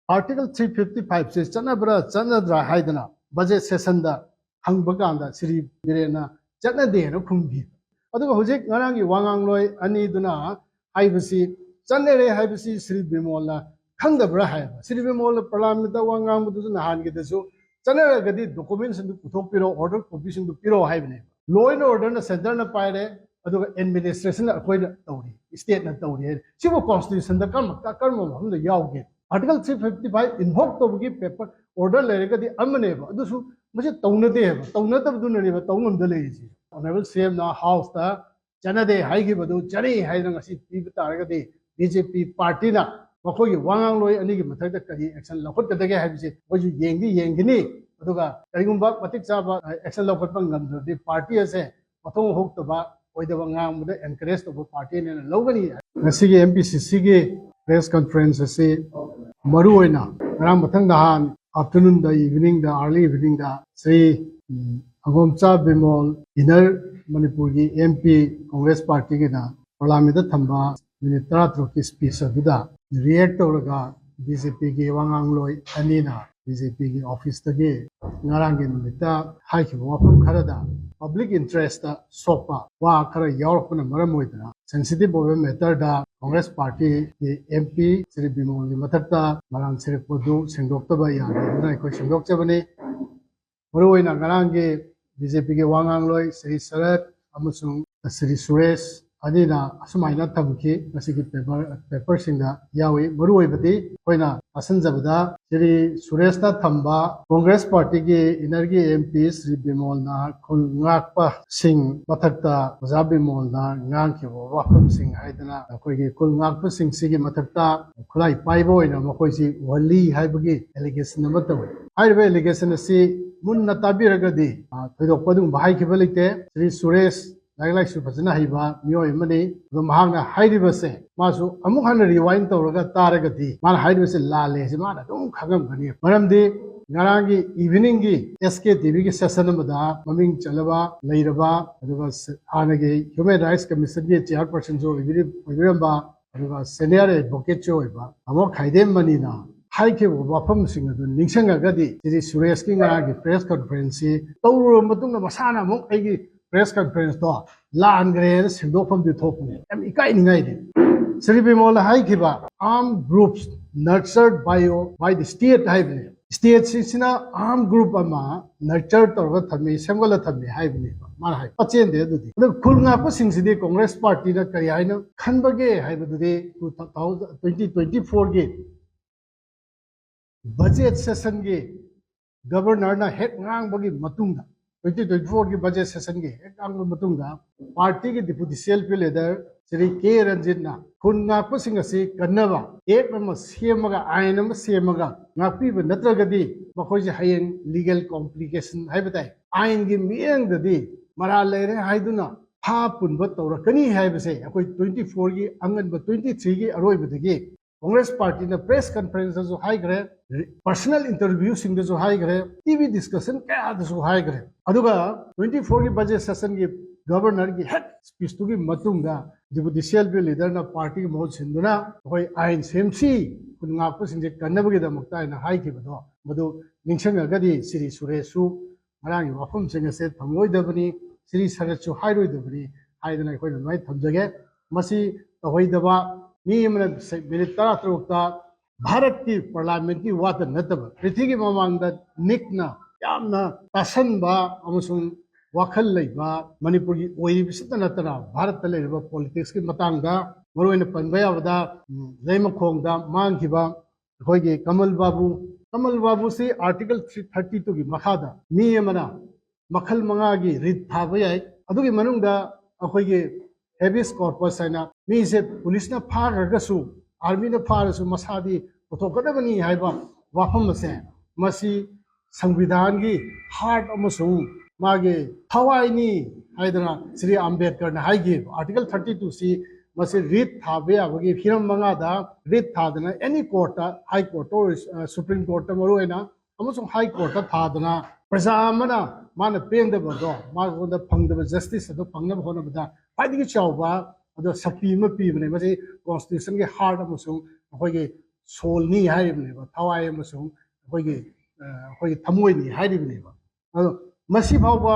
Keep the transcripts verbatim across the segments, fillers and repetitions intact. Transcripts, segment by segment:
Article three fifty five ꯁꯦ ꯆꯠꯅꯕ꯭ꯔꯥ ꯆꯠꯅꯗ꯭ꯔꯥ ꯍꯥꯏꯗꯅ budget session ꯗ ꯍꯪꯕ ꯀꯥꯟꯗ ꯁ꯭ꯔꯤ ꯕꯤꯔꯦꯟꯅ ꯆꯠꯅꯗꯦꯅ ꯈꯨꯝꯈꯤ꯫ ꯑꯗꯨꯒ ꯍꯧꯖꯤꯛ ꯉꯔꯥꯡꯒꯤ ꯋꯥ ꯉꯥꯡꯂꯣꯏ ꯑꯅꯤꯗꯨꯅ ꯍꯥꯏꯕꯁꯤ, ꯆꯠꯅꯔꯦ ꯍꯥꯏꯕꯁꯤ ꯁ꯭ꯔꯤ ꯕꯤꯃꯣꯜꯅ ꯈꯪꯗꯕ꯭ꯔꯥ ꯍꯥꯏꯕ꯫ ꯁ꯭ꯔꯤ ꯕꯤꯃꯣꯜꯅ ꯄꯥꯔꯂꯤꯌꯥꯃꯦꯟꯠꯇ ꯋꯥ ꯉꯥꯡꯕꯗꯨꯁꯨ ꯅꯍꯥꯟꯒꯤꯗꯁꯨ, "ꯆꯠꯅꯔꯒꯗꯤ ꯗꯣꯀꯨꯃꯦꯟꯁꯤꯡꯗꯨ ꯄꯨꯊꯣꯛꯄꯤꯔꯣ, ꯑꯣꯔꯗꯔ ꯀꯣꯄꯤꯁꯤꯡꯗꯨ ꯄꯤꯔꯛꯑꯣ" ꯍꯥꯏꯕꯅꯦꯕ꯫ Law and order ꯅ ꯁꯦꯟꯇꯔꯅ ꯄꯥꯏꯔꯦ, ꯑꯗꯨꯒ ꯑꯦꯗꯃꯤꯅꯤꯁꯇ꯭ꯔꯦꯁꯟꯅ ꯑꯩꯈꯣꯏꯅ ꯇꯧꯔꯤ, ꯁ꯭ꯇꯦꯠꯅ ꯇꯧꯔꯤ ꯍꯥꯏ꯫ ꯁꯤꯕꯨ ꯀꯣꯟꯁꯇꯤꯇ꯭ꯌꯨꯁꯟꯗ ꯀꯔꯝꯕ, ꯀꯔꯝꯕ ꯃꯐꯝꯗ ꯌꯥꯎꯒꯦ? Article three fifty five invoke ꯇꯧꯕꯒꯤ ꯄꯦꯄꯔ ꯑꯣꯔꯗꯔ ꯂꯩꯔꯒꯗꯤ ꯑꯃꯅꯦꯕ, ꯑꯗꯨꯁꯨ ꯃꯁꯤ ꯇꯧꯅꯗꯦ ꯍꯥꯏꯕ, ꯇꯧꯅꯗꯕꯗꯨꯅꯅꯦꯕ ꯇꯧ ꯉꯝꯗ ꯂꯩꯔꯤꯁꯤ꯫ Honourable ꯁꯤ ꯑꯦꯝꯅ ꯍꯥꯎꯁꯇ ꯆꯠꯅꯗꯦ ꯍꯥꯏꯈꯤꯕꯗꯨ ꯆꯠꯅꯩ ꯍꯥꯏꯗꯅ ꯉꯁꯤ ꯄꯤꯕ ꯇꯥꯔꯒꯗꯤ, ꯕꯤ ꯖꯦ ꯄꯤ ꯄꯥꯔꯇꯤꯅ ꯃꯈꯣꯏꯒꯤ ꯋꯥ ꯉꯥꯡꯂꯣꯏ ꯑꯅꯤꯒꯤ ꯃꯊꯛꯇ ꯀꯔꯤ ꯑꯦꯛꯁꯟ ꯂꯧꯈꯠꯀꯗꯒꯦ ꯍꯥꯏꯕꯁꯤ ꯑꯩꯈꯣꯏꯁꯨ ꯌꯦꯡꯗꯤ ꯌꯦꯡꯒꯅꯤ꯫ ꯑꯗꯨꯒ ꯀꯔꯤꯒꯨꯝꯕ ꯃꯇꯤꯛ ꯆꯥꯕ ꯑꯦꯛꯁꯟ ꯂꯧꯈꯠꯄ ꯉꯝꯗ꯭ꯔꯗꯤ, ꯄꯥꯔꯇꯤ ꯑꯁꯦ ꯃꯊꯣꯡ ꯍꯨꯛꯇꯕ, ꯑꯣꯏꯗꯕ ꯉꯥꯡꯕꯗ ꯑꯦꯟꯀꯔꯦꯖ ꯇꯧꯕ ꯄꯥꯔꯇꯤꯅꯦꯅ ꯂꯧꯒꯅꯤ꯫ ꯉꯁꯤꯒꯤ ꯑꯦꯝ ꯄꯤ ꯁꯤ ꯁꯤꯒꯤ ꯄ꯭ꯔꯦꯁ ꯀꯟꯐꯔꯦꯟꯁ ꯑꯁꯤ ꯃꯔꯨ ꯑꯣꯏꯅ ꯉꯔꯥꯡ ꯃꯊꯪ ꯅꯍꯥꯟ ꯑꯥꯐꯇꯔꯅꯨꯟꯗ, ꯏꯚꯤꯅꯤꯡꯗ, ꯑꯥꯔꯂꯤ ꯏꯚꯤꯅꯤꯡꯗ ꯁ꯭ꯔꯤ, ꯎꯝ, ꯑꯉꯣꯝꯆꯥ ꯕꯤꯃꯣꯜ, ꯏꯟꯅꯔ ꯃꯅꯤꯄꯨꯔꯒꯤ ꯑꯦꯝ ꯄꯤ, ꯀꯣꯡꯒ꯭ꯔꯦꯁ ꯄꯥꯔꯇꯤꯒꯤꯅ ꯄꯥꯔꯂꯤꯌꯥꯃꯦꯟꯠꯇ ꯊꯝꯕ ꯃꯤꯅꯤꯠ ꯇꯔꯥꯇꯔꯨꯛꯀꯤ ꯁ꯭ꯄꯤꯆ ꯑꯗꯨꯗ ꯔꯤꯌꯦꯛ ꯇꯧꯔꯒ ꯕꯤ ꯖꯦ ꯄꯤꯒꯤ ꯋꯥ ꯉꯥꯡꯂꯣꯏ ꯑꯅꯤꯅ ꯕꯤ ꯖꯦ ꯄꯤꯒꯤ ꯑꯣꯐꯤꯁꯇꯒꯤ ꯉꯔꯥꯡꯒꯤ ꯅꯨꯃꯤꯠꯇ ꯍꯥꯏꯈꯤꯕ ꯋꯥꯐꯝ ꯈꯔꯗ ꯄꯕ꯭ꯂꯤꯛ ꯏꯟꯇꯔꯦꯁꯇ ꯁꯣꯛꯄ ꯋꯥ ꯈꯔ ꯌꯥꯎꯔꯛꯄꯅ ꯃꯔꯝ ꯑꯣꯏꯗꯨꯅ, ꯁꯦꯟꯁꯤꯇꯤꯚ ꯑꯣꯏꯕ ꯃꯦꯇꯔꯗ ꯀꯣꯡꯒ꯭ꯔꯦꯁ ꯄꯥꯔꯇꯤꯒꯤ ꯑꯦꯝ ꯄꯤ ꯁ꯭ꯔꯤ ꯕꯤꯃꯣꯜꯒꯤ ꯃꯊꯛꯇ ꯃꯔꯥꯜ ꯁꯤꯔꯛꯄꯗꯨ ꯁꯦꯡꯗꯣꯛꯇꯕ ꯌꯥꯗꯦ ꯍꯥꯏꯗꯨꯅ ꯑꯩꯈꯣꯏ ꯁꯦꯡꯗꯣꯛꯆꯕꯅꯤ꯫ ꯃꯔꯨꯑꯣꯏꯅ ꯉꯔꯥꯡꯒꯤ ꯕꯤ ꯖꯦ ꯄꯤꯒꯤ ꯋꯥ ꯉꯥꯡꯂꯣꯏ ꯁ꯭ꯔꯤ ꯁꯔꯠ ꯑꯃꯁꯨꯡ ꯁ꯭ꯔꯤ ꯁꯨꯔꯦꯁ ꯑꯅꯤꯅ ꯑꯁꯨꯃꯥꯏꯅ ꯊꯝꯈꯤ, ꯃꯁꯤꯒꯤ ꯄꯦꯄꯔ, ꯄꯦꯄꯔꯁꯤꯡꯗ ꯌꯥꯎꯏ꯫ ꯃꯔꯨꯑꯣꯏꯕꯗꯤ ꯑꯩꯈꯣꯏꯅ ꯇꯥꯁꯤꯟꯖꯕꯗ ꯁ꯭ꯔꯤ ꯁꯨꯔꯦꯁꯅ ꯊꯝꯕ, ꯀꯣꯡꯒ꯭ꯔꯦꯁ ꯄꯥꯔꯇꯤꯒꯤ ꯏꯟꯅꯔꯒꯤ ꯑꯦꯝ ꯄꯤ ꯁ꯭ꯔꯤ ꯕꯤꯃꯣꯜꯅ ꯈꯨꯜ ꯉꯥꯛꯄꯁꯤꯡ ꯃꯊꯛꯇ ꯑꯣꯖꯥ ꯕꯤꯃꯣꯜꯅ ꯉꯥꯡꯈꯤꯕ ꯋꯥꯐꯝꯁꯤꯡ ꯍꯥꯏꯗꯅ, ꯑꯩꯈꯣꯏꯒꯤ ꯈꯨꯜ ꯉꯥꯛꯄꯁꯤꯡꯁꯤꯒꯤ ꯃꯊꯛꯇ ꯈꯨꯠꯂꯥꯏ ꯄꯥꯏꯕ ꯑꯣꯏꯅ ꯃꯈꯣꯏꯁꯤ ꯎꯍꯜꯂꯤ ꯍꯥꯏꯕꯒꯤ ꯑꯦꯂꯤꯒꯦꯁꯟ ꯑꯃ ꯇꯧꯏ꯫ ꯍꯥꯏꯔꯤꯕ ꯑꯦꯂꯤꯒꯦꯁꯟ ꯑꯁꯤ ꯃꯨꯟꯅ ꯇꯥꯕꯤꯔꯒꯗꯤ, ꯑ, ꯊꯣꯏꯗꯣꯛꯄ ꯑꯗꯨꯒꯨꯝꯕ ꯍꯥꯏꯈꯤꯕ ꯂꯩꯇꯦ꯫ ꯁ꯭ꯔꯤ ꯁꯨꯔꯦꯁ ꯂꯥꯏꯔꯤꯛ ꯂꯥꯏꯁꯨ ꯐꯖꯅ ꯍꯩꯕ ꯃꯤꯑꯣꯏ ꯑꯃꯅꯤ꯫ ꯑꯗꯣ ꯃꯍꯥꯛꯅ ꯍꯥꯏꯔꯤꯕꯁꯦ, ꯃꯥꯁꯨ ꯑꯃꯨꯛ ꯍꯟꯅ ꯔꯤꯋꯥꯏꯟ ꯇꯧꯔꯒ ꯇꯥꯔꯒꯗꯤ, ꯃꯥꯅ ꯍꯥꯏꯔꯤꯕꯁꯦ ꯂꯥꯜꯂꯦ ꯍꯥꯏꯁꯦ ꯃꯥꯅ ꯑꯗꯨꯝ ꯈꯪꯉꯝꯒꯅꯤ꯫ ꯃꯔꯝꯗꯤ ꯉꯔꯥꯡꯒꯤ ꯏꯚꯤꯅꯤꯡꯒꯤ ꯑꯦꯁ ꯀꯦ ꯇꯤ ꯚꯤꯒꯤ ꯁꯦꯁꯟ ꯑꯃꯗ ꯃꯃꯤꯡ ꯆꯠꯂꯕ, ꯂꯩꯔꯕ, ꯑꯗꯨꯒ ꯁ-, ꯍꯥꯟꯅꯒꯤ ꯍ꯭ꯌꯨꯃꯦꯟ ꯔꯥꯏꯠꯁ ꯀꯃꯤꯁꯟꯒꯤ ꯆꯤꯌꯥꯔꯄꯔꯁꯟꯁꯨ ꯑꯣꯏꯕꯤꯔꯤ-, ꯑꯣꯏꯕꯤꯔꯝꯕ, ꯑꯗꯨꯒ ꯁꯦꯅꯤꯌꯔ ꯑꯦꯗꯚꯣꯀꯦꯠꯁꯨ ꯑꯣꯏꯕ ꯇꯥꯃꯣ ꯈꯥꯏꯗꯦꯝ ꯃꯅꯤꯅ ꯍꯥꯏꯈꯤꯕ ꯋꯥꯐꯝꯁꯤꯡ ꯑꯗꯨ ꯅꯤꯡꯁꯤꯡꯉꯒꯗꯤ ꯁꯤꯗꯤ ꯁꯨꯔꯦꯁꯀꯤ ꯉꯔꯥꯡꯒꯤ ꯄ꯭ꯔꯦꯁ ꯀꯟꯐꯔꯦꯟꯁꯁꯤ ꯇꯧꯔꯨꯔꯕ ꯃꯇꯨꯡꯗ ꯃꯁꯥꯅ ꯑꯃꯨꯛ ꯑꯩꯒꯤ ꯄ꯭ꯔꯦꯁ ꯀꯟꯐꯔꯦꯟꯁꯇꯣ ꯂꯥꯟꯈ꯭ꯔꯦꯅ ꯁꯦꯝꯗꯣꯛꯐꯝꯗꯤ ꯊꯣꯛꯄꯅꯦ꯫ ꯌꯥꯝ ꯏꯀꯥꯏꯅꯤꯡꯉꯥꯏꯅꯤ꯫ ꯁ꯭ꯔꯤ ꯕꯤꯃꯣꯜꯅ ꯍꯥꯏꯈꯤꯕ "armed groups nurtured by, by the state" ꯍꯥꯏꯕꯅꯦ꯫ ꯁ꯭ꯇꯦꯠꯁꯤꯡꯁꯤꯅ ꯑꯥꯔꯝ ꯒ꯭ꯔꯨꯞ ꯑꯃ ꯅꯔꯆꯔ ꯇꯧꯔꯒ ꯊꯝꯃꯤ, ꯁꯦꯝꯒꯠꯂ ꯊꯝꯃꯤ ꯍꯥꯏꯕꯅꯦꯕ ꯃꯥꯅ ꯍꯥꯏ꯫ ꯄꯆꯦꯟꯗꯦ ꯑꯗꯨꯗꯤ꯫ ꯑꯗꯨ ꯈꯨꯜ ꯉꯥꯛꯄꯁꯤꯡꯁꯤꯗꯤ ꯀꯣꯡꯒ꯭ꯔꯦꯁ ꯄꯥꯔꯇꯤꯅ ꯀꯔꯤ ꯍꯥꯏꯅ ꯈꯟꯕꯒꯦ ꯍꯥꯏꯕꯗꯨꯗꯤ ꯇꯨ ꯊꯥꯎꯖꯟ, ꯇ꯭ꯋꯦꯟꯇꯤ ꯇ꯭ꯋꯦꯟꯇꯤ ꯐꯣꯔꯒꯤ ꯕꯖꯦꯠ ꯁꯦꯁꯟꯒꯤ ꯒꯕꯔꯅꯔꯅ ꯍꯦꯛ ꯉꯥꯡꯕꯒꯤ ꯃꯇꯨꯡꯗ, ꯇ꯭ꯋꯦꯟꯇꯤ ꯇ꯭ꯋꯦꯟꯇꯤ ꯐꯣꯔꯒꯤ ꯕꯖꯦꯠ ꯁꯦꯁꯟꯒꯤ ꯍꯦꯛ ꯉꯥꯡꯕ ꯃꯇꯨꯡꯗ, ꯄꯥꯔꯇꯤꯒꯤ deputy C L P leader Shri K ꯔꯟꯖꯤꯠꯅ ꯈꯨꯟ ꯉꯥꯛꯄꯁꯤꯡ ꯑꯁꯤ ꯀꯟꯅꯕ ꯑꯦꯛ ꯑꯃ ꯁꯦꯝꯃꯒ, ꯑꯥꯏꯟ ꯑꯃ ꯁꯦꯝꯃꯒ ꯉꯥꯛꯄꯤꯕ ꯅꯠꯇ꯭ꯔꯒꯗꯤ ꯃꯈꯣꯏꯁꯦ ꯍꯌꯦꯡ ꯂꯤꯒꯦꯜ ꯀꯣꯝꯄ꯭ꯂꯤꯀꯦꯁꯟ ꯍꯥꯏꯕ ꯇꯥꯏ, ꯑꯥꯏꯟꯒꯤ ꯃꯤꯠꯌꯦꯡꯗꯗꯤ ꯃꯔꯥꯜ ꯂꯩꯔꯦ ꯍꯥꯏꯗꯨꯅ ꯐꯥ ꯄꯨꯟꯕ ꯇꯧꯔꯛꯀꯅꯤ ꯍꯥꯏꯕꯁꯦ ꯑꯩꯈꯣꯏ ꯇ꯭ꯋꯦꯟꯇꯤ ꯐꯣꯔꯒꯤ ꯑꯉꯟꯕ, ꯇ꯭ꯋꯦꯟꯇꯤ ꯊ꯭ꯔꯤꯒꯤ ꯑꯔꯣꯏꯕꯗꯒꯤ ꯀꯣꯡꯒ꯭ꯔꯦꯁ ꯄꯥꯔꯇꯤꯅ ꯄ꯭ꯔꯦꯁ ꯀꯟꯐꯔꯦꯟꯁꯇꯁꯨ ꯍꯥꯏꯈ꯭ꯔꯦ, ꯄꯔꯁꯅꯦꯜ ꯏꯟꯇꯔꯚ꯭ꯌꯨꯁꯤꯡꯗꯁꯨ ꯍꯥꯏꯈ꯭ꯔꯦ, ꯇꯤ ꯚꯤ ꯗꯤꯁꯀꯁꯟ ꯀꯌꯥꯗꯁꯨ ꯍꯥꯏꯈ꯭ꯔꯦ꯫ ꯑꯗꯨꯒ ꯇ꯭ꯋꯦꯟꯇꯤ ꯐꯣꯔꯒꯤ ꯕꯖꯦꯠ ꯁꯦꯁꯟꯒꯤ ꯒꯕꯔꯅꯔꯒꯤ ꯍꯦꯛ ꯁ꯭ꯄꯤꯆꯇꯨꯒꯤ ꯃꯇꯨꯡꯗ ꯗꯤꯄꯨꯇꯤ ꯁꯤ ꯑꯦꯜ ꯄꯤ ꯂꯤꯗꯔꯅ ꯄꯥꯔꯇꯤꯒꯤ ꯃꯍꯨꯠ ꯁꯤꯟꯗꯨꯅ ꯑꯩꯈꯣꯏ ꯑꯥꯏꯟ ꯁꯦꯝꯁꯤ, ꯈꯨꯟ ꯉꯥꯛꯄꯁꯤꯡꯁꯦ ꯀꯟꯅꯕꯒꯤꯗꯃꯛꯇ ꯍꯥꯏꯅ ꯍꯥꯏꯈꯤꯕꯗꯣ, ꯃꯗꯨ ꯅꯤꯡꯁꯤꯡꯉꯒꯗꯤ ꯁ꯭ꯔꯤ ꯁꯨꯔꯦꯁꯁꯨ ꯉꯔꯥꯡꯒꯤ ꯋꯥꯐꯝꯁꯤꯡ ꯑꯁꯦ ꯊꯝꯂꯣꯏꯗꯕꯅꯤ, ꯁ꯭ꯔꯤ ꯁꯔꯠꯁꯨ ꯍꯥꯏꯔꯣꯏꯗꯕꯅꯤ ꯍꯥꯏꯗꯅ ꯑꯩꯈꯣꯏꯅ ꯑꯗꯨꯃꯥꯏꯅ ꯊꯝꯖꯒꯦ꯫ ꯃꯁꯤ ꯇꯧꯍꯩꯗꯕ, ꯃꯤ ꯑꯃꯅ ꯁꯦ-, ꯃꯤꯅꯤꯠ ꯇꯔꯥ ꯇꯔꯨꯛꯇ ꯚꯥꯔꯠꯀꯤ ꯄꯥꯔꯂꯤꯌꯥꯃꯦꯟꯠꯀꯤ ꯋꯥꯇ ꯅꯠꯇꯕ, ꯄ꯭ꯔꯤꯊꯤꯕꯤꯒꯤ ꯃꯃꯥꯡꯗ ꯅꯤꯛꯅ ꯌꯥꯝꯅ ꯇꯥꯁꯟꯕ ꯑꯃꯁꯨꯡ ꯋꯥꯈꯜ ꯂꯩꯕ ꯃꯅꯤꯄꯨꯔꯒꯤ ꯑꯣꯏꯔꯤꯕꯁꯤꯇ ꯅꯠꯇꯅ ꯚꯥꯔꯠꯇ ꯂꯩꯔꯤꯕ ꯄꯣꯂꯤꯇꯤꯛꯁꯀꯤ ꯃꯇꯥꯡꯗ ꯃꯔꯨꯑꯣꯏꯅ ꯄꯟꯕ ꯌꯥꯕꯗ, ꯎꯝ, ꯂꯩꯃꯈꯣꯡꯗ ꯃꯥꯡꯈꯤꯕ ꯑꯩꯈꯣꯏꯒꯤ ꯀꯃꯜ ꯕꯥꯕꯨ, ꯀꯃꯜ ꯕꯥꯕꯨꯁꯤ ꯑꯥꯔꯇꯤꯀꯜ ꯊ꯭ꯔꯤ ꯊꯥꯔꯇꯤ ꯇꯨꯒꯤ ꯃꯈꯥꯗ ꯃꯤ ꯑꯃꯅ ꯃꯈꯜ ꯃꯉꯥꯒꯤ ꯔꯤꯠ ꯊꯥꯕ ꯌꯥꯏ꯫ ꯑꯗꯨꯒꯤ ꯃꯅꯨꯡꯗ ꯑꯩꯈꯣꯏꯒꯤ ꯍꯦꯕꯤꯌꯁ ꯀꯣꯔꯄꯁ ꯍꯥꯏꯅ ꯃꯤꯁꯦ ꯄꯨꯂꯤꯁꯅ ꯐꯥꯈ꯭ꯔꯒꯁꯨ, ꯑꯥꯔꯃꯤꯅ ꯐꯥꯔꯁꯨ ꯃꯁꯥꯗꯤ ꯄꯨꯊꯣꯛꯀꯗꯕꯅꯤ ꯍꯥꯏꯕ ꯋꯥꯐꯝ ꯑꯁꯦ, ꯃꯁꯤ ꯁꯪꯕꯤꯙꯥꯟꯒꯤ ꯍꯥꯔꯠ ꯑꯃꯁꯨꯡ ꯃꯥꯒꯤ ꯊꯋꯥꯏꯅꯤ ꯍꯥꯏꯗꯅ ꯁ꯭ꯔꯤ ꯑꯝꯕꯦꯗꯀꯔꯅ ꯍꯥꯏꯈꯤꯕ꯫ ꯑꯥꯔꯇꯤꯀꯜ ꯊꯥꯔꯇꯤ ꯇꯨꯁꯤ ꯃꯁꯤ ꯔꯤꯠ ꯊꯥꯕ ꯌꯥꯕꯒꯤ ꯍꯤꯔꯝ ꯃꯉꯥꯗ ꯔꯤꯠ ꯊꯥꯗꯅ ꯑꯦꯅꯤ ꯀꯣꯔꯠꯇ, ꯍꯥꯏ ꯀꯣꯔꯠꯇ ꯑꯣꯏꯔꯁꯨ, ꯑ, ꯁꯨꯄ꯭ꯔꯤꯝ ꯀꯣꯔꯠꯇ ꯃꯔꯨꯑꯣꯏꯅ, ꯑꯃꯁꯨꯡ ꯍꯥꯏ ꯀꯣꯔꯠꯇ ꯊꯥꯗꯅ ꯄ꯭ꯔꯖꯥ ꯑꯃꯅ ꯃꯥꯅ ꯄꯦꯟꯗꯕꯗꯣ, ꯃꯉꯣꯟꯗ ꯐꯪꯗꯕ ꯖꯁꯇꯤꯁ ꯑꯗꯨ ꯐꯪꯅꯕ ꯍꯣꯠꯅꯕꯗ ꯈ꯭ꯋꯥꯏꯗꯒꯤ ꯆꯥꯎꯕ ꯑꯗꯣ ꯁꯛꯇꯤ ꯑꯃ ꯄꯤꯕꯅꯦ꯫ ꯃꯁꯤ ꯀꯣꯟꯁꯇꯤꯇ꯭ꯌꯨꯁꯟꯒꯤ ꯍꯥꯔꯠ ꯑꯃꯁꯨꯡ ꯑꯩꯈꯣꯏꯒꯤ ꯁꯣꯜꯅꯤ ꯍꯥꯏꯔꯤꯕꯅꯦꯕ, ꯊꯋꯥꯏ ꯑꯃꯁꯨꯡ ꯑꯩꯈꯣꯏꯒꯤ ꯑꯩꯈꯣꯏꯒꯤ ꯊꯃꯣꯏꯅꯤ ꯍꯥꯏꯔꯤꯕꯅꯦꯕ꯫ ꯑꯗꯣ ꯃꯁꯤ ꯐꯥꯎꯕ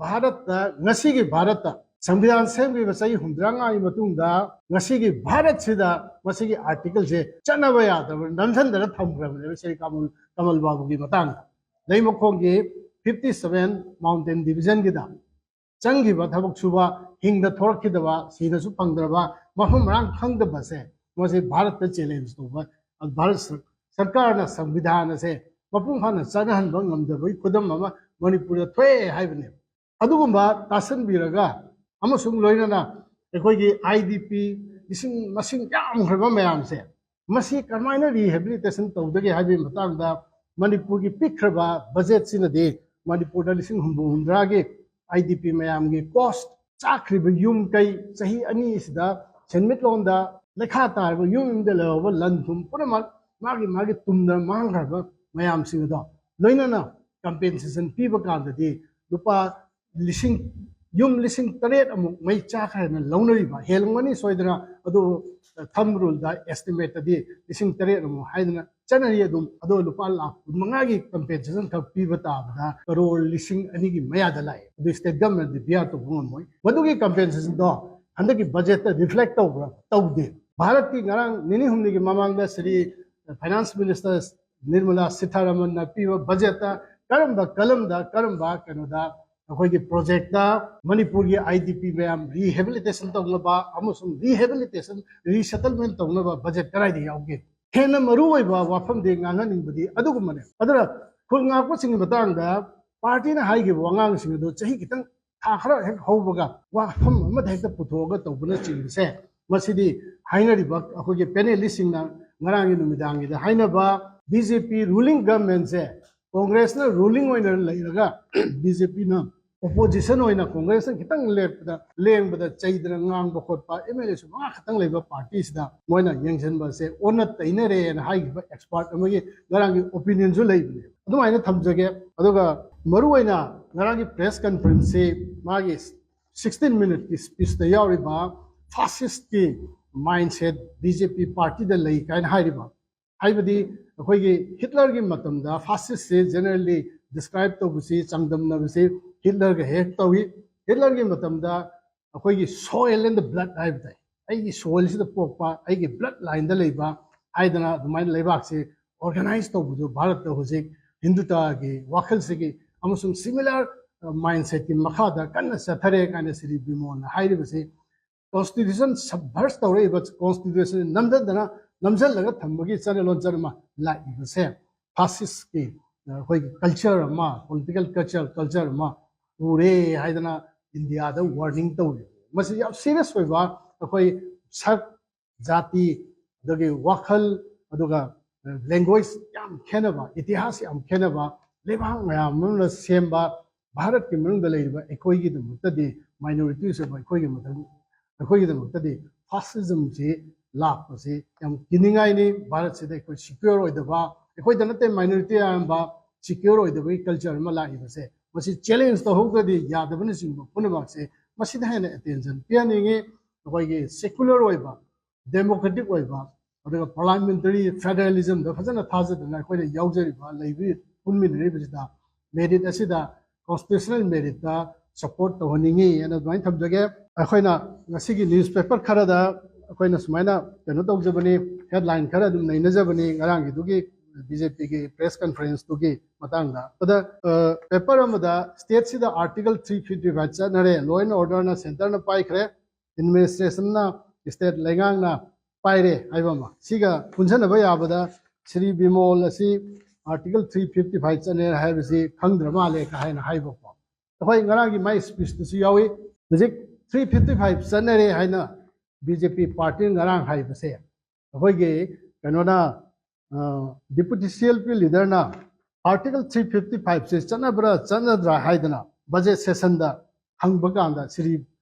ꯚꯥꯔꯠꯇ, ꯉꯁꯤꯒꯤ ꯚꯥꯔꯠꯇ ꯁꯪꯕꯤꯙꯥꯟ ꯁꯦꯝꯈꯤꯕ ꯆꯍꯤ ꯍꯨꯝꯐꯨꯇꯔꯥ ꯃꯉꯥꯒꯤ ꯃꯇꯨꯡꯗ ꯉꯁꯤꯒꯤ ꯚꯥꯔꯠꯁꯤꯗ ꯃꯁꯤꯒꯤ ꯑꯥꯔꯇꯤꯀꯜꯁꯦ ꯆꯠꯅꯕ ꯌꯥꯗꯕ ꯅꯝꯁꯤꯟꯗꯅ ꯊꯝꯈ꯭ꯔꯕꯅꯦꯕ ꯁ꯭ꯔꯤ ꯀꯃꯜ ꯀꯃꯜ ꯕꯥꯕꯨꯒꯤ ꯃꯇꯥꯡꯗ꯫ ꯂꯩꯃꯈꯣꯡꯒꯤ ꯐꯤꯐꯇꯤ ꯁꯚꯦꯟ ꯃꯥꯎꯟꯇꯦꯟ ꯗꯤꯕꯤꯖꯟꯒꯤꯗ ꯆꯪꯈꯤꯕ ꯊꯕꯛ ꯁꯨꯕ, ꯍꯤꯡꯗ ꯊꯣꯔꯛꯈꯤꯗꯕ, ꯁꯤꯅꯁꯨ ꯐꯪꯗ꯭ꯔꯕ, ꯃꯐꯝ ꯃꯔꯥꯡ ꯈꯪꯗꯕꯁꯦ, ꯃꯁꯤ ꯚꯥꯔꯠꯇ ꯆꯦꯂꯦꯟꯖ ꯇꯧꯕ, ꯚꯥꯔꯠ ꯁꯔ-, ꯁꯔꯀꯥꯔꯅ ꯁꯪꯕꯤꯙꯥꯟ ꯑꯁꯦ ꯃꯄꯨꯡ ꯐꯥꯅ ꯆꯠꯅꯍꯟꯕ ꯉꯝꯗꯕꯒꯤ ꯈꯨꯗꯝ ꯑꯃ ꯃꯅꯤꯄꯨꯔꯗ ꯊꯣꯛꯑꯦ ꯍꯥꯏꯕꯅꯦꯕ꯫ ꯑꯗꯨꯒꯨꯝꯕ ꯇꯥꯁꯤꯟꯕꯤꯔꯒ ꯑꯃꯁꯨꯡ ꯂꯣꯏꯅꯅ ꯑꯩꯈꯣꯏꯒꯤ ꯑꯥꯏ ꯗꯤ ꯄꯤ ꯂꯤꯁꯤꯡ ꯃꯁꯤꯡ ꯌꯥꯝꯈ꯭ꯔꯕ ꯃꯌꯥꯝꯁꯦ, ꯃꯁꯤ ꯀꯃꯥꯏꯅ ꯔꯤꯍꯦꯕꯤꯂꯤꯇꯦꯁꯟ ꯇꯧꯗꯒꯦ ꯍꯥꯏꯕꯒꯤ ꯃꯇꯥꯡꯗ ꯃꯅꯤꯄꯨꯔꯒꯤ ꯄꯤꯛꯈ꯭ꯔꯕ ꯕꯖꯦꯠꯁꯤꯅꯗꯤ ꯃꯅꯤꯄꯨꯔꯗ ꯂꯤꯁꯤꯡ ꯍꯨꯝꯐꯨ ꯍꯨꯝꯗ꯭ꯔꯥꯒꯤ ꯑꯥꯏ ꯗꯤ ꯄꯤ ꯃꯌꯥꯝꯒꯤ ꯀꯣꯁ, ꯆꯥꯈ꯭ꯔꯤꯕ ꯌꯨꯝ ꯀꯩ, ꯆꯍꯤ ꯑꯅꯤꯁꯤꯗ ꯁꯦꯟꯃꯤꯠꯂꯣꯟꯗ ꯂꯩꯈꯥ ꯇꯥꯔꯕ ꯌꯨꯝ ꯌꯨꯝꯗ ꯂꯩꯍꯧꯕ ꯂꯟ ꯊꯨꯝ ꯄꯨꯝꯅꯃꯛ ꯃꯥꯒꯤ ꯃꯥꯒꯤ ꯇꯨꯝꯗ ꯃꯥꯡꯈ꯭ꯔꯕ ꯃꯌꯥꯝꯁꯤꯡ ꯑꯗꯣ ꯂꯣꯏꯅꯅ ꯀꯝꯄꯦꯟꯁꯦꯁꯟ ꯄꯤꯕ ꯀꯥꯟꯗꯗꯤ ꯂꯨꯄꯥ ꯂꯤꯁꯤꯡ, ꯌꯨꯝ ꯂꯤꯁꯤꯡ ꯇꯔꯦꯠ ꯑꯃꯨꯛ ꯃꯩ ꯆꯥꯈ꯭ꯔꯦꯅ ꯂꯧꯅꯔꯤꯕ, ꯍꯦꯜꯂꯝꯒꯅꯤ ꯁꯣꯏꯗꯅ, ꯑꯗꯨꯕꯨ ꯊꯝ ꯔꯨꯜꯗ ꯑꯦꯁꯇꯤꯃꯦꯠꯇꯗꯤ ꯂꯤꯁꯤꯡ ꯇꯔꯦꯠ ꯑꯃꯨꯛ ꯍꯥꯏꯗꯅ ꯆꯠꯅꯔꯤ꯫ ꯑꯗꯨꯝ ꯑꯗꯣ ꯂꯨꯄꯥ ꯂꯥꯈ ꯀꯨꯟ ꯃꯉꯥꯒꯤ ꯀꯝꯄꯦꯟꯁꯦꯁꯟ ꯈꯛ ꯄꯤꯕ ꯇꯥꯕꯗ ꯀꯔꯣꯔ ꯂꯤꯁꯤꯡ ꯑꯅꯤꯒꯤ ꯃꯌꯥꯗ ꯂꯥꯛꯑꯦ꯫ ꯑꯗꯨ ꯁ꯭ꯇꯦꯠ ꯒꯚꯔꯟꯃꯦꯟꯠꯗꯤ ꯕꯤꯌꯥꯔ ꯇꯧꯕ ꯉꯝꯃꯣꯏ꯫ ꯃꯗꯨꯒꯤ ꯀꯝꯄꯦꯟꯁꯦꯁꯟꯗꯣ ꯍꯟꯗꯛꯀꯤ ꯕꯖꯦꯠꯇ ꯔꯤꯐ꯭ꯂꯦꯛ ꯇꯧꯕ꯭ꯔꯥ? ꯇꯧꯗꯦ꯫ ꯚꯥꯔꯠꯀꯤ ꯉꯔꯥꯡ ꯅꯤꯅꯤ ꯍꯨꯝꯅꯤꯒꯤ ꯃꯃꯥꯡꯗ ꯁ꯭ꯔꯤ ꯐꯥꯏꯅꯥꯟꯁ ꯃꯤꯅꯤꯁꯇꯔ ꯅꯤꯔꯃꯂꯥ ꯁꯤꯊꯥꯔꯥꯃꯟꯅ ꯄꯤꯕ ꯕꯖꯦꯠꯇ ꯀꯔꯝꯕ ꯀꯂꯝꯗ, ꯀꯔꯝꯕ ꯀꯩꯅꯣꯗ ꯑꯩꯈꯣꯏꯒꯤ ꯄ꯭ꯔꯣꯖꯦꯛꯇ ꯃꯅꯤꯄꯨꯔꯒꯤ ꯑꯥꯏ ꯗꯤ ꯄꯤ ꯃꯌꯥꯝ ꯔꯤꯍꯦꯕꯤꯂꯤꯇꯦꯁꯟ ꯇꯧꯅꯕ ꯑꯃꯁꯨꯡ ꯔꯤꯍꯦꯕꯤꯂꯤꯇꯦꯁꯟ, ꯔꯤꯁꯦꯇꯜꯃꯦꯟ ꯇꯧꯅꯕ ꯕꯖꯦꯠ ꯀꯗꯥꯏꯗ ꯌꯥꯎꯒꯦ? ꯍꯦꯟꯅ ꯃꯔꯨ ꯑꯣꯏꯕ ꯋꯥꯐꯝꯗꯤ ꯉꯥꯡꯍꯟꯅꯤꯡꯕꯗꯤ ꯑꯗꯨꯒꯨꯝꯕꯅꯦ꯫ ꯑꯗꯨꯅ ꯈꯨꯜ ꯉꯥꯛꯄꯁꯤꯡꯒꯤ ꯃꯇꯥꯡꯗ ꯄꯥꯔꯇꯤꯅ ꯍꯥꯏꯈꯤꯕ ꯋꯥꯉꯥꯡꯁꯤꯡ ꯑꯗꯨ ꯆꯍꯤ ꯈꯤꯇꯪ, ꯊꯥ ꯈꯔ ꯍꯦꯛ ꯍꯧꯕꯒ ꯋꯥꯐꯝ ꯑꯃꯗ ꯍꯦꯛꯇ ꯄꯨꯊꯣꯛꯑꯒ ꯇꯧꯕꯅꯆꯤꯡꯕꯁꯦ, ꯃꯁꯤꯗꯤ ꯍꯥꯏꯅꯔꯤꯕ ꯑꯩꯈꯣꯏꯒꯤ ꯄꯦꯅꯦꯂꯤꯁꯁꯤꯡꯅ ꯉꯔꯥꯡꯒꯤ ꯅꯨꯃꯤꯗꯥꯡꯒꯤꯗ ꯍꯥꯏꯅꯕ ꯕꯤ ꯖꯦ ꯄꯤ ꯔꯨꯂꯤꯡ ꯒꯚꯔꯟꯃꯦꯟꯠꯁꯦ, ꯀꯣꯡꯒ꯭ꯔꯦꯁꯅ ꯔꯨꯂꯤꯡ ꯑꯣꯏꯅ ꯂꯩꯔꯒ ꯕꯤ ꯖꯦ ꯄꯤꯅ ꯑꯣꯄꯣꯖꯤꯁꯟ ꯑꯣꯏꯅ ꯀꯣꯡꯒ꯭ꯔꯦꯁꯅ ꯈꯤꯇꯪ ꯂꯦꯞꯄꯗ, ꯂꯦꯡꯕꯗ ꯆꯩꯗꯅ ꯉꯥꯡꯕ ꯈꯣꯠꯄ, ꯑꯦꯝ ꯑꯦꯜ ꯑꯦꯁꯨ ꯃꯉꯥ ꯈꯛꯇꯪ ꯂꯩꯕ ꯄꯥꯔꯇꯤꯁꯤꯗ ꯃꯣꯏꯅ ꯌꯦꯡꯁꯤꯟꯕꯁꯦ ꯑꯣꯟꯅ ꯇꯩꯅꯔꯦꯅ ꯍꯥꯏꯈꯤꯕ ꯑꯦꯛꯁꯄꯥꯔꯠ ꯑꯃꯒꯤ ꯉꯔꯥꯡꯒꯤ ꯑꯣꯄꯤꯅꯤꯌꯟꯁꯨ ꯂꯩꯕꯅꯦ꯫ ꯑꯗꯨꯃꯥꯏꯅ ꯊꯝꯖꯒꯦ꯫ ꯑꯗꯨꯒ ꯃꯔꯨꯑꯣꯏꯅ ꯉꯔꯥꯡꯒꯤ ꯄ꯭ꯔꯦꯁ ꯀꯟꯐꯔꯦꯟꯁꯁꯤ ꯃꯥꯒꯤ ꯁꯤꯛꯁꯇꯤꯟ ꯃꯤꯅꯤꯠꯀꯤ ꯁ꯭ꯄꯤꯆꯇ ꯌꯥꯎꯔꯤꯕ ꯐꯥꯁꯤꯁꯀꯤ ꯃꯥꯏꯟꯁꯦꯠ ꯕꯤ ꯖꯦ ꯄꯤ ꯄꯥꯔꯇꯤꯗ ꯂꯩ ꯀꯥꯏꯅ ꯍꯥꯏꯔꯤꯕ ꯍꯥꯏꯕꯗꯤ ꯑꯩꯈꯣꯏꯒꯤ ꯍꯤꯠꯂꯔꯒꯤ ꯃꯇꯝꯗ ꯐꯥꯁꯤꯁꯁꯤ ꯖꯦꯅꯔꯦꯜꯂꯤ ꯗꯤꯁꯀ꯭ꯔꯥꯏꯕ ꯇꯧꯕꯁꯤ, ꯆꯥꯡꯗꯝꯅꯕꯁꯤ ꯍꯤꯠꯂꯔꯒ ꯍꯦꯛ ꯇꯧꯏ꯫ ꯍꯤꯠꯂꯔꯒꯤ ꯃꯇꯝꯗ ꯑꯩꯈꯣꯏꯒꯤ soil and the blood ꯍꯥꯏꯕ ꯇꯥꯏ, ꯑꯩꯒꯤ ꯁꯣꯏꯜꯁꯤꯗ ꯄꯣꯛꯄ, ꯑꯩꯒꯤ ꯕ꯭ꯂꯠ ꯂꯥꯏꯟꯗ ꯂꯩꯕ ꯍꯥꯏꯗꯅ ꯑꯗꯨꯃꯥꯏꯅ ꯂꯩꯕꯥꯛꯁꯤ ꯑꯣꯔꯒꯅꯥꯏꯁ ꯇꯧꯕꯗꯨ ꯚꯥꯔꯠꯇ ꯍꯧꯖꯤꯛ ꯍꯤꯟꯗꯨꯇꯥꯒꯤ ꯋꯥꯈꯜꯁꯤꯒꯤ ꯑꯃꯁꯨꯡ ꯁꯤꯃꯤꯂꯔ ꯃꯥꯏꯟꯁꯦꯠꯀꯤ ꯃꯈꯥꯗ ꯀꯟꯅ ꯆꯠꯊꯔꯦ ꯀꯥꯏꯅ ꯁ꯭ꯔꯤ ꯕꯤꯃꯣꯜꯅ ꯍꯥꯏꯔꯤꯕꯁꯤ ꯀꯣꯟꯁꯇꯤꯇ꯭ꯌꯨꯁꯟ ꯁꯕꯚꯔꯁ ꯇꯧꯔꯛꯏꯕ ꯀꯣꯟꯁꯇꯤꯇ꯭ꯌꯨꯁꯟ ꯅꯝꯊꯗꯅ ꯅꯝꯁꯤꯜꯂꯒ ꯊꯝꯕꯒꯤ ꯆꯠꯅ ꯂꯣꯟꯆꯠ ꯑꯃ ꯂꯥꯛꯏꯕꯁꯦ ꯐꯥꯁꯤꯁꯀꯤ ꯑꯩꯈꯣꯏꯒꯤ ꯀꯜꯆꯔ ꯑꯃ, ꯄꯣꯂꯤꯇꯤꯀꯦꯜ ꯀꯜꯆꯔ ꯀꯜꯆꯔ ꯑꯃ ꯄꯨꯔꯦ ꯍꯥꯏꯗꯅ ꯏꯟꯗꯤꯌꯥꯗ ꯋꯥꯔꯅꯤꯡ ꯇꯧꯔꯤ꯫ ꯃꯁꯤ ꯌꯥꯝ ꯁꯤꯔꯤꯌꯁ ꯑꯣꯏꯕ, ꯑꯩꯈꯣꯏ ꯁꯛ, ꯖꯥꯇꯤ, ꯑꯗꯒꯤ ꯋꯥꯈꯜ, ꯑꯗꯨꯒ ꯂꯦꯡꯒ꯭ꯋꯦꯖ ꯌꯥꯝ ꯈꯦꯠꯅꯕ, ꯏꯇꯤꯍꯥꯁ ꯌꯥꯝ ꯈꯦꯠꯅꯕ ꯂꯩꯕꯥꯛ ꯃꯌꯥꯝ ꯑꯃꯅ ꯁꯦꯝꯕ ꯚꯥꯔꯠꯀꯤ ꯃꯅꯨꯡꯗ ꯂꯩꯔꯤꯕ ꯑꯩꯈꯣꯏꯒꯤꯗꯃꯛꯇꯗꯤ, ꯃꯥꯏꯅꯣꯔꯤꯇꯤꯁ ꯑꯣꯏꯕ ꯑꯩꯈꯣꯏꯒꯤ ꯃꯇꯝ, ꯑꯩꯈꯣꯏꯒꯤꯗꯃꯛꯇꯗꯤ ꯐꯥꯁꯤꯖꯝꯁꯤ ꯂꯥꯛꯄꯁꯤ ꯌꯥꯝ ꯀꯤꯅꯤꯡꯉꯥꯏꯅꯤ꯫ ꯚꯥꯔꯠꯁꯤꯗ ꯑꯩꯈꯣꯏ ꯁꯤꯀ꯭ꯌꯣꯔ ꯑꯣꯏꯗꯕ, ꯑꯩꯈꯣꯏꯗ ꯅꯠꯇꯦ, ꯃꯥꯏꯅꯣꯔꯤꯇꯤ ꯑꯌꯥꯝꯕ ꯁꯤꯀ꯭ꯌꯣꯔ ꯑꯣꯏꯗꯕꯒꯤ ꯀꯜꯆꯔ ꯑꯃ ꯂꯥꯛꯏꯕꯁꯦ, ꯃꯁꯤ ꯆꯦꯂꯦꯟꯖ ꯇꯧꯍꯧꯗ꯭ꯔꯗꯤ ꯌꯥꯗꯕꯅꯆꯤꯡꯕ ꯄꯨꯝꯅꯃꯛꯁꯦ ꯃꯁꯤꯗ ꯍꯦꯟꯅ ꯑꯦꯇꯦꯟꯁꯟ ꯄꯤꯍꯟꯅꯤꯡꯉꯤ꯫ ꯑꯩꯈꯣꯏꯒꯤ ꯁꯦꯀꯨꯂꯔ ꯑꯣꯏꯕ, ꯗꯦꯃꯣꯀ꯭ꯔꯦꯇꯤꯛ ꯑꯣꯏꯕ, ꯑꯗꯨꯒ ꯄꯥꯔꯂꯥꯃꯦꯟꯇꯔꯤ ꯐꯦꯗꯔꯦꯂꯤꯖꯝꯗ ꯐꯖꯅ ꯊꯥꯖꯗꯅ ꯑꯩꯈꯣꯏꯅ ꯌꯥꯎꯖꯔꯤꯕ, ꯂꯩꯕꯤ-, ꯄꯨꯟꯃꯤꯟꯅꯔꯤꯕꯁꯤꯗ ꯃꯦꯔꯤꯠ ꯑꯁꯤꯗ ꯀꯣꯟꯁꯇꯤꯇ꯭ꯌꯨꯁꯅꯦꯜ ꯃꯦꯔꯤꯠꯇ ꯁꯄꯣꯔꯠ ꯇꯧꯍꯟꯅꯤꯡꯉꯤ ꯍꯥꯏꯅ ꯑꯗꯨꯃꯥꯏꯅ ꯊꯝꯖꯒꯦ꯫ ꯑꯩꯈꯣꯏꯅ ꯉꯁꯤꯒꯤ ꯅ꯭ꯌꯨꯁꯄꯦꯄꯔ ꯈꯔꯗ ꯑꯩꯈꯣꯏꯅ ꯁꯨꯃꯥꯏꯅ ꯀꯩꯅꯣ ꯇꯧꯖꯕꯅꯤ, ꯍꯦꯗꯂꯥꯏꯟ ꯈꯔ ꯑꯗꯨꯝ ꯅꯩꯅꯖꯕꯅꯤ ꯉꯔꯥꯡꯒꯤꯗꯨꯒꯤ ꯕꯤ ꯖꯦ ꯄꯤꯒꯤ ꯄ꯭ꯔꯦꯁ ꯀꯟꯐꯔꯦꯟꯁꯇꯨꯒꯤ ꯃꯇꯥꯡꯗ꯫ ꯑꯗ, ꯑ, ꯄꯦꯄꯔ ꯑꯃꯗ ꯁ꯭ꯇꯦꯠꯁꯤꯗ ꯑꯥꯔꯇꯤꯀꯜ ꯊ꯭ꯔꯤ ꯐꯤꯐꯇꯤ ꯐꯥꯏꯚ ꯆꯠꯅꯔꯦ, ꯂꯣ ꯑꯦꯟ ꯑꯣꯔꯗꯔꯅ ꯁꯦꯟꯇꯔꯅ ꯄꯥꯏꯈ꯭ꯔꯦ, ꯑꯦꯗꯃꯤꯅꯤꯁꯇ꯭ꯔꯦꯁꯟꯅ, ꯁ꯭ꯇꯦꯠ ꯂꯩꯉꯥꯛꯅ ꯄꯥꯏꯔꯦ ꯍꯥꯏꯕ ꯑꯃ꯫ ꯁꯤꯒ ꯄꯨꯟꯁꯤꯟꯅꯕ ꯌꯥꯕꯗ ꯁ꯭ꯔꯤ ꯕꯤꯃꯣꯜ ꯑꯁꯤ ꯑꯥꯔꯇꯤꯀꯜ ꯊ꯭ꯔꯤ ꯐꯤꯐꯇꯤ ꯐꯥꯏꯚ ꯆꯠꯅꯔꯦ ꯍꯥꯏꯕꯁꯤ ꯈꯪꯗ꯭ꯔ ꯃꯥꯜꯂꯦ ꯀ ꯍꯥꯏꯅ ꯍꯥꯏꯕꯀꯣ꯫ ꯑꯩꯈꯣꯏ ꯉꯔꯥꯡꯒꯤ ꯃꯥꯏ ꯁ꯭ꯄꯤꯁꯇꯁꯨ ꯌꯥꯎꯏ꯫ ꯍꯧꯖꯤꯛ ꯊ꯭ꯔꯤ ꯐꯤꯐꯇꯤ ꯐꯥꯏꯚ ꯆꯠꯅꯔꯦ ꯍꯥꯏꯅ ꯕꯤ ꯖꯦ ꯄꯤ ꯄꯥꯔꯇꯤꯅ ꯉꯔꯥꯡ ꯍꯥꯏꯕꯁꯦ, ꯑꯩꯈꯣꯏꯒꯤ ꯀꯩꯅꯣꯅ, ꯑ, ꯗꯤꯄꯨꯇꯤ ꯁꯤ ꯑꯦꯜ ꯄꯤ ꯂꯤꯗꯔꯅ ꯑꯥꯔꯇꯤꯀꯜ ꯊ꯭ꯔꯤ ꯐꯤꯐꯇꯤ ꯐꯥꯏꯚꯁꯦ ꯆꯠꯅꯕ꯭ꯔꯥ ꯆꯠꯅꯗ꯭ꯔꯥ ꯍꯥꯏꯗꯅ ꯕꯖꯦꯠ ꯁꯦꯁꯟꯗ ꯍꯪꯕ ꯀꯥꯟꯗ ꯁ꯭ꯔꯤ,